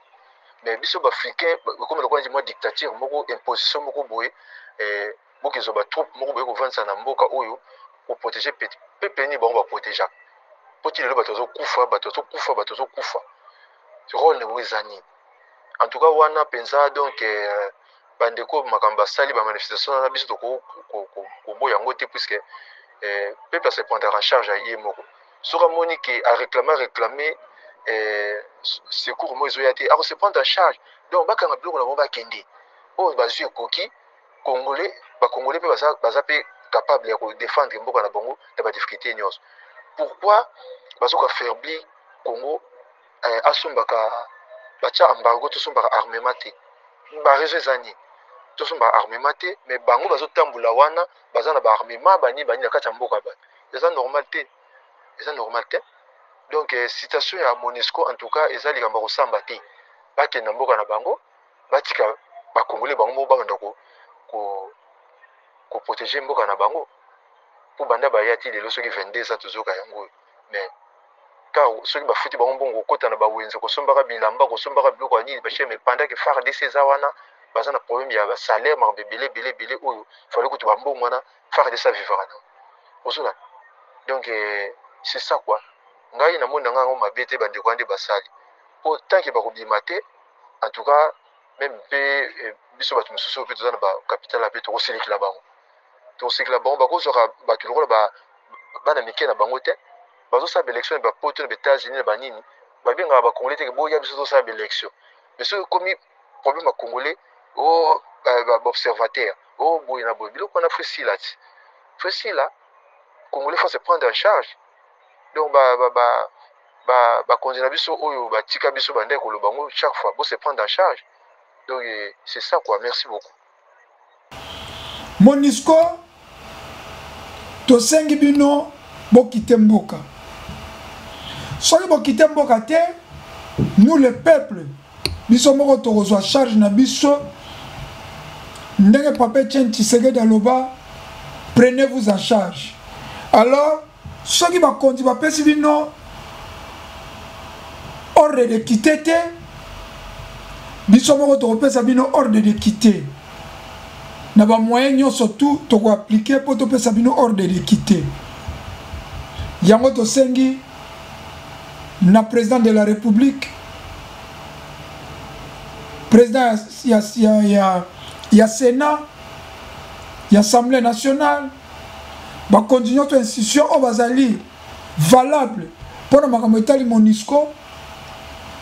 mais biso ba africain ekomi lokola mwa dictature moko imposition moko boye eh, bokezwa ba troupe moko boye kovandisa na mboka oyo koprotege peuple nini bango baprotegeaka mpo ti lelo bato bazokufa bato bazokufa bato bazokufa role na bango eza nini en tout cas wana mpenza donc eh, bandeko makambo basali bamanifestation wana biso tokoboya yango te puisque eh, peuple ase prendra en charge ya ye moko soki amoni ke aréclame aréclame eh, secours moko ezoya te akose prendre en charge donc bakanga biloko na bango bakende oyo bazwi ekoki congolais bacongolais mpe baza, baza mpe capable ya kodefendre mboka na bango na badifficulté nyonso pourquoi bazoka affaibli congo eh, asombaka batya embargo tosombaka armement te bareseau eza nini tosombaka armement te mais bango bazotambola wana baza na baarmement bani bani na kati ya mboka bato eza normal te eza normal te donc eh, citation ya monesco en tout cas eza likambo ya kosamba te bakende na mboka na bango batika bakongole bango moko babanda ko, ko, koprotege mboka na bango mpo banda baya ti lelo soki 22 ans tozoka yango oyo mais car soki bafuti bango mbongo kokota na bawenze kosombaka bilamba kosombaka biloko ya nini bachef mais pendant que FARDC eza wana baza na problème ya basalaire makambo ebele ebele ebele oyo fale kutu bambongo wana FARDC avivaka nango ozolanda donc eh, c'est ça quoi ngai namoni na ngai yango mabe te bandeko wana nde basali mpo tant ke bakobima te en tout cas meme mpe eh, biso bato mosusu mpe toza na bacapital mpe tokoselekela bango tokosekela bango bakozwaka bato lokola ba, bana mike na bango te bazosala baélection na bapoto na baétats-unis na banini babengaka bacongolais teke boya biso tozosala baélection mais soki ekomi problème ya congolais o oh, baobservateur o oh, boye na boye biloko wana fo esila ti fo esila congolais faut se prendre en charge donc ba, ba, ba, ba, bakonzi na biso oyo batika biso bandaki koloba yango chaque fois bo se prendre en charge donc eh, c'est ça quoi merci beaucoup Monusco tosengi bino bokite mboka soki bokite mboka te nous le peuple biso moko tokozwa charge na biso ndenge papa Etienne Tshisekedi aloba prenez vous en charge alors soki bakonzi bapesi bino ordre de quitter te biso moko tokopesa bino ordre de quitter na bamoyen nyonso tu tokoaplike mpo topesa bino ordre de quitter yango tosengi na président de la république président ya, ya, ya, ya sénat ya assemblée nationale bakonzi nyonso institution oyo bazali valable mpo na makambo etali monusco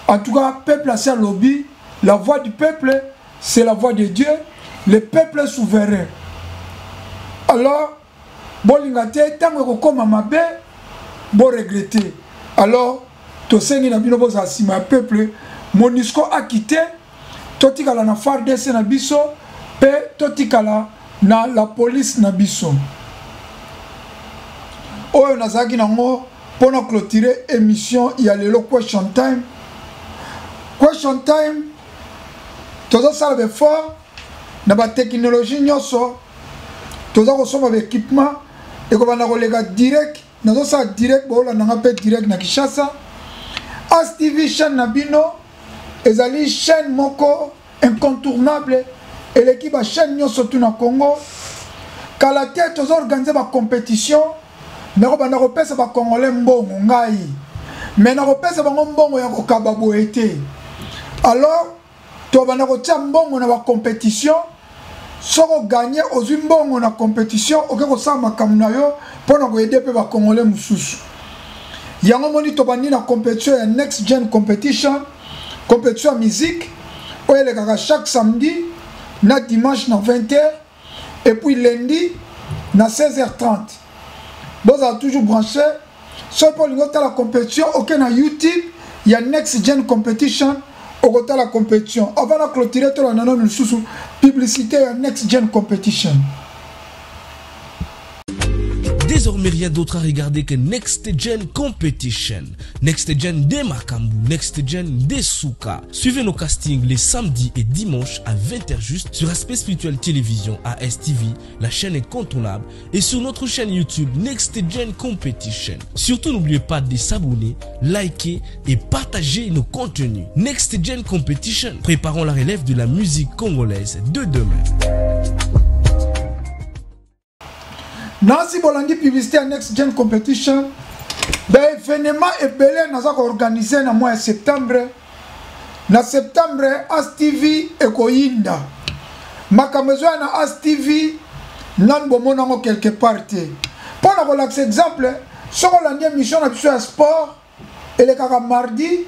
en tout cas peuple asi alobi la voix du peuple c'est la voix de dieu le peuple est souverain alors bolinga te ntango ekokóma mabe boregrete alors tosengi na bino bozala nsima ya peuple monusco akite totikala na fardc na biso mpe totikala na la police na biso oyo nazalaki nango mpo na clôturer émission ya lelo question time question time tozosala baeffort na bateknologie nyonso toza kosomba baéquipement ekobanda koleka direct nazosala direct boolanda nga mpe direct na kinshasa as tv chaîne na bino ezali chaîne moko incontournable eleki bachaîne nyonso tu na congo kala te toza organise bacompétition nakobanda kopesa bacongolais mbongo ngai me nakopesa bango mbongo ya kokaba boye te alors tobanda kotia mbongo na bacompétition soki oganye ozwi mbongo na compétition oke kosala makambo na yo mpo na koyede mpe bacongolais mosusu. Yango moni tobandi na competition ya Next Gen Competition, competition ya musique oyo elekaka chaque samedi na dimanche na 20h et puis lundi na 16h30. Bozala toujours branché. Soki mpe olingi otala competition, oke na YouTube ya Next Gen Competition, okotala competition. Avant na clôturer, tolanda nano lisusu publicité ya Next Gen Competition. Désormais rien d'autre à regarder que Next Gen Competition. Next Gen de Makambu, Next Gen de Souka. Suivez nos castings les samedis et dimanches à 20h juste sur Aspect Spirituel Télévision ASTV, la chaîne incontournable, et sur notre chaîne YouTube Next Gen Competition. Surtout n'oubliez pas de s'abonner, liker et partager nos contenus. Next Gen Competition, préparons la relève de la musique congolaise de demain. Nancy bolandi publicité ya Next Gen Competition, ba événement ebele naza koorganize na mois ya septembre. Na septembre As TV ekoyinda makambo ezoya na As TV nanu bomona yango quelque part te. Mpo na kolakisa exemple, soki olandi émission na biso ya sport elekaka mardi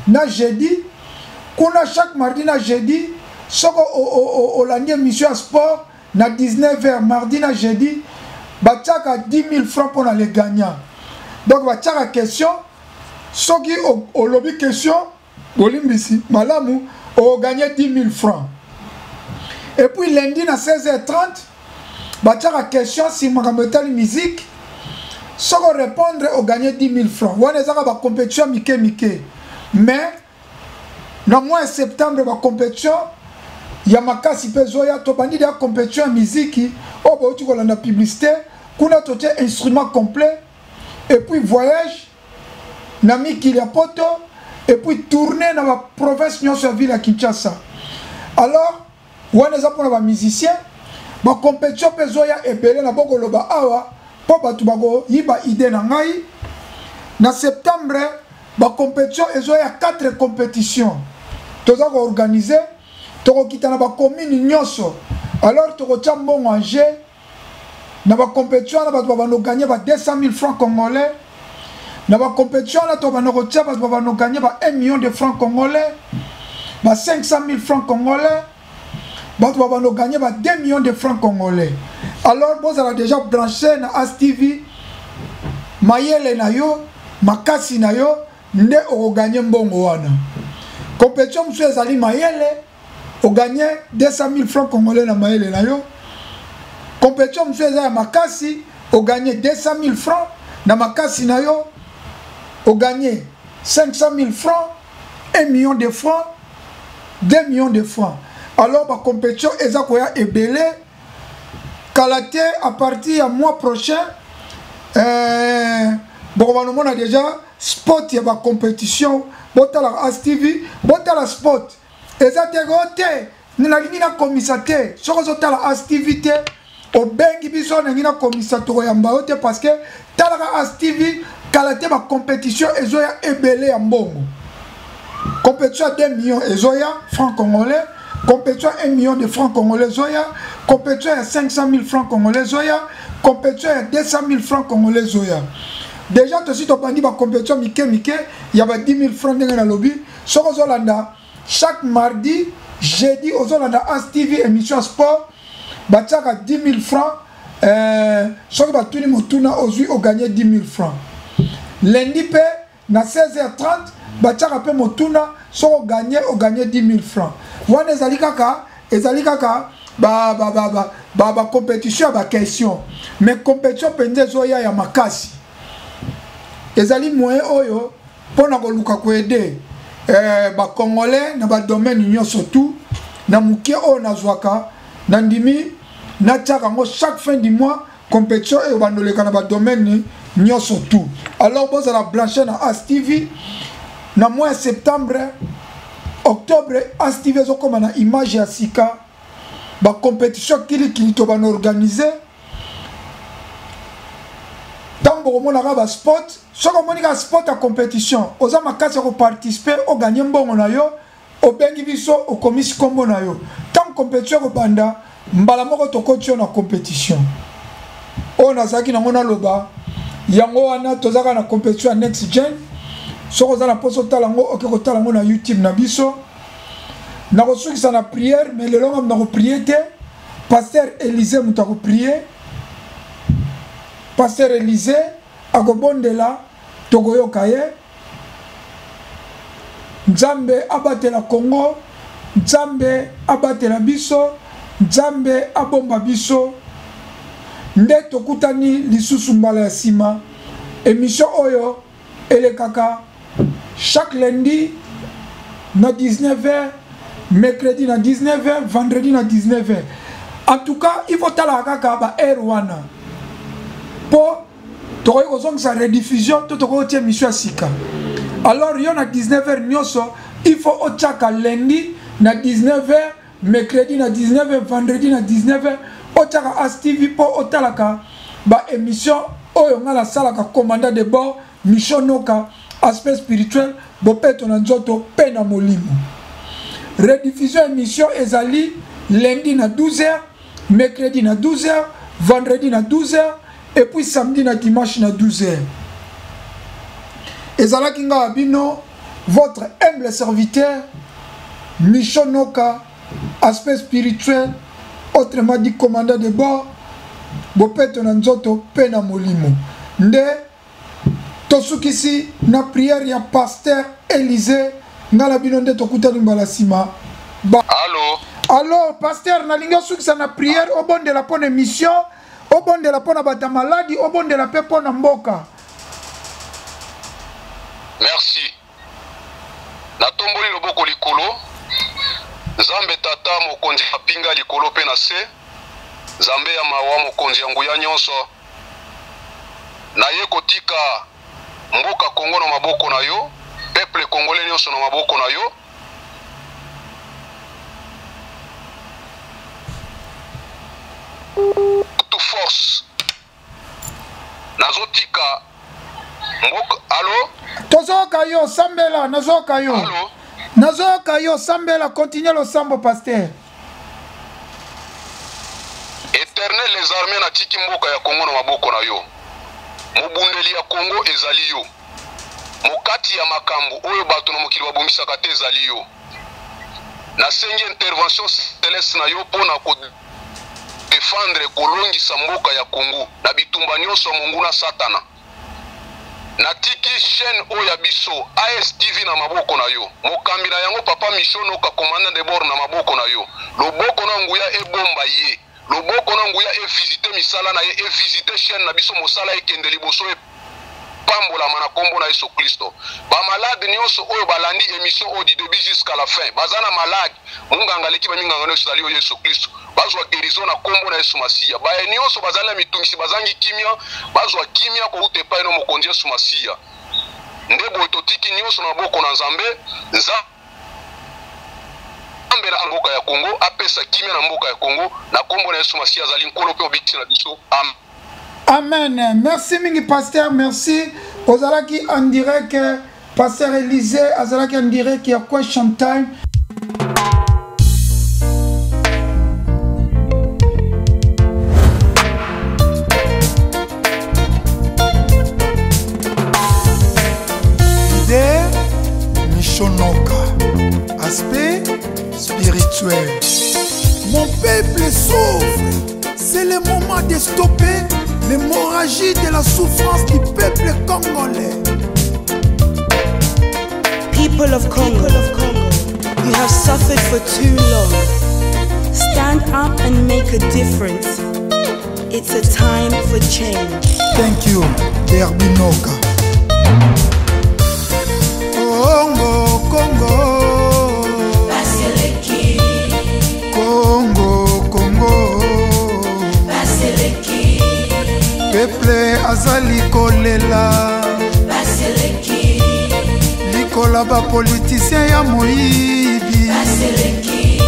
na jeudi, kuna chaque mardi na jeudi soki olandi émission ya sport na 19h mardi na jeudi, batiaka 10 000 francs mpo na les gagnants. Donc batiaka question, soki olobi question bolimbisi malamu, oganye 10 000 francs. Et puis lundi na 16h30 batiaka question si makambo etali musique, soki orépondre oganye 10 000 francs. Wana ezaka bacompétition mike mike, mais na mois ya septembre bacompétition ya makasi mpe ezoya. Tobandi deya compétition ya miziki oyo bauti kolanda publicité, kuna totie instrument complet et puis voyage na mikili ya poto et puis tourner na baprovince nyonso ya ville ya Kinshasa. Alors wana eza mpona bamusicien. Bacompétition mpe ezoya ebele na bokoloba awa mpo bato bakoyiba ide na ngai. Na septembre bacompétition ezoya, 4 compétition toza koorganize, tokokita na bacommune nyonso. Alors tokotia mbongo en jeu na bacompétition wana, bato babanda koganye ba 200 000 francs congolais. Na bacompétition wana tobanda kotia bato babanda koganye ba 1 million de francs congolais, ba 500 000 francs congolais, bato babanda koganye ba 2 millions de francs congolais. Alors bozala déjà branché na As TV. Mayele na yo, makasi na yo nde okoganye mbongo wana. Compétition mosusu ezali mayele, oganye 200 000 francs congolais na mayele na yo. Compétition mosusu eza ya makasi, oganye 200 000 francs na makasi na yo, oganye 500 000 francs, 1 million de francs, 2 millions de francs. Alors bacompétition eza koya ebele kala te. À partir ya mois prochain, bokobana omona déjà spot ya bacompétition. Botalaka As TV, botala spot eza te ko te nalingi nakomisa te. Soki ozotala As TV te, obengi biso nalingi nakomisa, tokoyamba yo te, parce que talaka As TV. Kala te bacompétition ezoya ebele ya mbongo. Compétition ya 2 millions ezoya franc congolais, compétition ya 1 million de francs congolais ezoya, compétition ya 500 000 francs congolais ezoya, compétition ya 200 000 francs congolais ezoya. Déjà tosi tobandi bacompétition mike mike ya ba 10 000 francs. Ndenge nalobi, soki ozolanda chaque mardi jeudi, ozolanda As TV émission ya sport, batiaka 10 000 francs. Soki batuni motuna ozwi, oganye 10 000 francs. Lundi mpe na 16h30 batiaka mpe motuna, soki oganye, oganye 10 000 francs. Wana ezali kaka bacompétition ya baquestion, mais compétition mpenza ezoya ya makasi. Ezali moyen oyo mpona koluka koaider bacongolais na badomaine nyonso tout. Na moke oyo nazwaka, nandimi natiaka yango chaque fin du mois, compétition oyo bandoleka na badomaine nyonso tout. Alors bozala branché na As TV. Na mois ya septembre, octobre, As TV ezokóma na image ya sika. Bacompétition kilikili to bana organise. Ntango bokomonaka baspot, soki omoni kaka spot ya compétition, oza makasi ya koparticiper, oganye mbongo na yo, obengi biso, okomisi nkombo na yo. Ntango compétition ekobanda, mbala moko tokoti yo na compétition. Oyo nazalaki nango naloba yango wana, tozalaka na competition ya next gen. Soki oza na mposa otala yango, oke kotala yango na YouTube na biso. Nakosukisa na prière, mais lelo ngam nakoprie te. Pasteur Elise moto akoprie. Pasteur Elise akobondela, tokoyoka ye. Nzambe abatela Congo, Nzambe abatela biso, Nzambe abomba biso. Nde tokutani lisusu mbala ya nsima. Emission oyo elekaka chaque lundi na 19h, mercredi na 19h, vendredi na 19h. En tout cas, il faut talaka kaka ba heure wana po tokoki kozongisa rediffusion to tokoki kotia émission ya sika. Alors yo na 19h nyonso il faut otiaka lundi na 19h, mercredi na 19h, vendredi na 19h, otiaka As TV mpo otalaka ba émission oyo ngai nasalaka, commandant de bord Michon Noka, aspect spirituel, bopeto na nzoto mpe na molimo. Rediffusion émission ezali lundi na 12h, mercredi na 12h, vendredi na 12h, et puis samedi na dimanche na 12h. Ezalaki nga bino, votre humble serviteur Michon Noka, aspect spirituel, autrement dit commandant de bord, bopeto na nzoto mpe na molimo. Nde tosukisi na prière ya pasteur Elysée. Nga na bino nde tokutani mbala nsima. Allo. Allo pasteur, nalingi osukisa na prière, obondela mpo na émission, obondela mpo na bato ya maladi, obondela mpe mpo na mboka. Merci. Natomboli loboko likolo. Nzambe Tata, mokonzi ya pinga likolo mpe na se, Nzambe ya mawa, mokonzi ya nguya nyonso, naye kotika mboka Congo na maboko na yo, peuple congolais nyonso na maboko na yo. Toute force nazotika mboka. Allo? Tozoyoka yo, sambela. Nazoyoka yo, nazoyoka yo, sambela, continue losambo pasteur. Éternel les armées, natiki mboka ya Congo na maboko na yo. Mobundeli ya Congo ezali yo. Mokati ya makambo oyo bato na mokili babongisaka te ezali yo. Nasengi intervention céleste na yo mpo na kodefendre, kolongisa mboka ya Congo na bitumba nyonso ya monguna Satana. Natiki chaîne oyo ya biso ASTV na maboko na yo. Mokambi na yango papa Michon Noka, commandant de bord, na maboko na yo. Loboko na nguya ebomba ye. Loboko na nguya evisite misala na ye, evisite chaîne na biso, mosala ekende liboso, epambolama na kombo na Yesu Kristo. Ba malade nyonso oyo balandi émission oyo du début jusqu'à la fin, baza na malade, munganga aleki ba minganga nyonso ezali yo Yesu Kristo. Bazwa guérison na kombo na Yesu Masiya. Baye nyonso bazali na mitungisi, bazangi kimia, bazwa kimia kouta epai na mokonzi Yesu Masiya. Nde boye totiki nyonso na maboko na Nzambe. Nzambe na mboka ya Congo apesa kimia na mboka ya Congo na kombo na Yesu Masiya, azali Nkolo mpe obikisi na biso. Amen. Amen. Merci mingi pasteur, merci. Ozalaki en direct, pasteur Elysée azalaki en direct ya Question Time. Leader Michonoka, aspect spirituel. Mon peuple souffre. C'est le moment de stopper l'hémorragie de la souffrance du peuple congolais. People of Congo, you have suffered for too long. Stand up and make a difference. It's a time for change. Thank you, Derbinoka. Congo, Congo. Baseleki. Congo, Congo. Baseleki. Peuple azali kolela. Baseleki. Likola ba politicien ya moyibi. Baseleki.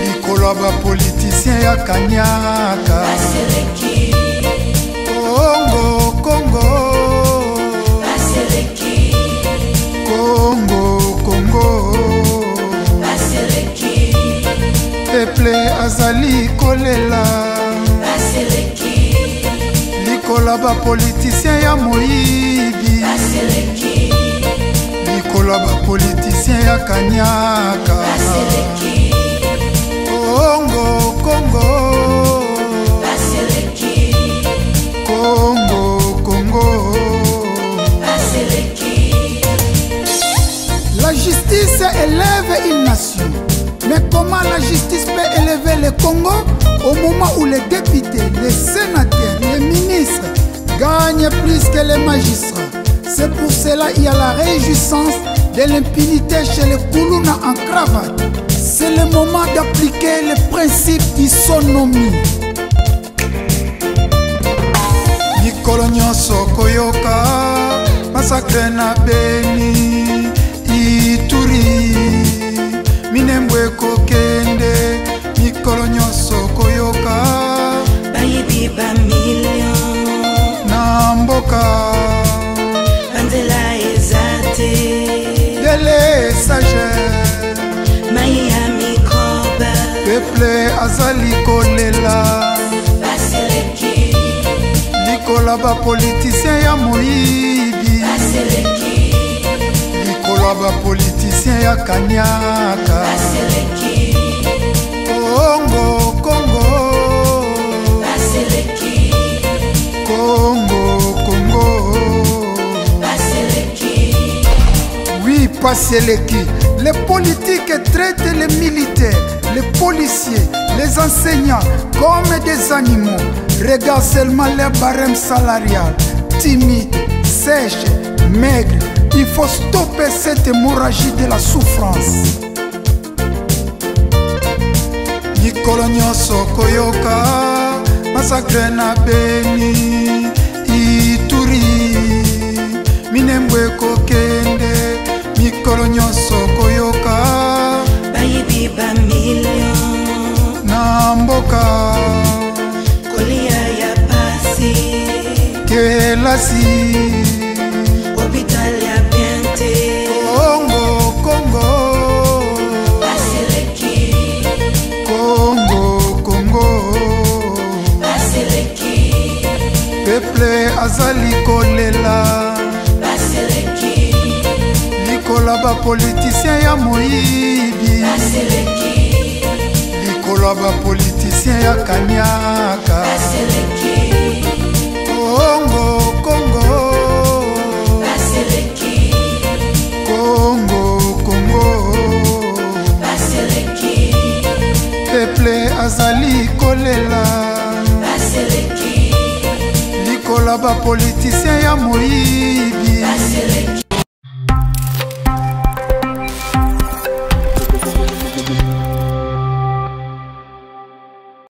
Likola ba politicien ya kanyaka. Baseleki. Congo, Congo. Baseleki. Congo, Congo. Baseleki. Peuple azali kolela. Baseleki. Likolo ya bapolitisien ya moyibi, likolo ya bapolitisien ya kanyaka. Kongo, Kongo, Kongo, Kongo. La justice élève une nation. Mais comment la justice peut élever le Congo au moment où les députés, les sénateurs, les ministres gagnent plus que les magistrats? C'est pour cela qu'il y a la réjouissance de l'impunité chez les Koulouna en cravate. C'est le moment d'appliquer le principe d'isonomie. Mikolo nyonso koyoka massacre na Beni, Ituri, Minembwe ekokende. Mikolo nyonso koyoka bayibi bamillion na mboka, banzela eza te, délestage, mai ya microbe, peuple azali kolela. Baseleki. Likolo ya bapolitisien ya moyibi, Baseleki. likolo ya bapolitisien ya kanyaka. Baseleki. Kongo, Kongo, Baseleki. Kongo, Kongo. Baseleki. Oui, Passeleki. Les politiques traitent les militaires, les policiers, les enseignants comme des animaux. Regarde seulement leur barème salarial. Timide, sèche, maigre. Il faut stopper cette hémorragie de la souffrance. Mikolo nyonso koyoka massacre na Beni, Ituri, Minembwe ekokende. Mikolo nyonso koyoka bayibi bamillion na mboka, kolia ya pasi, kelasi, hôpital ya bien te. Kongo, Kongo, Baseleki. Kongo, Kongo. Baseleki. Peuple azali kolela. Baseleki. Likolo ya bapolitisien ya moyibi, Baseleki. likolo ya bapolitisien ya kanyaka. Baseleki. Kongo, Kongo, Baseleki. Kongo, Kongo. Baseleki. Peuple azali kolela. Baseleki. Likolo ya bapolitisien ya moyibi. Baseleki.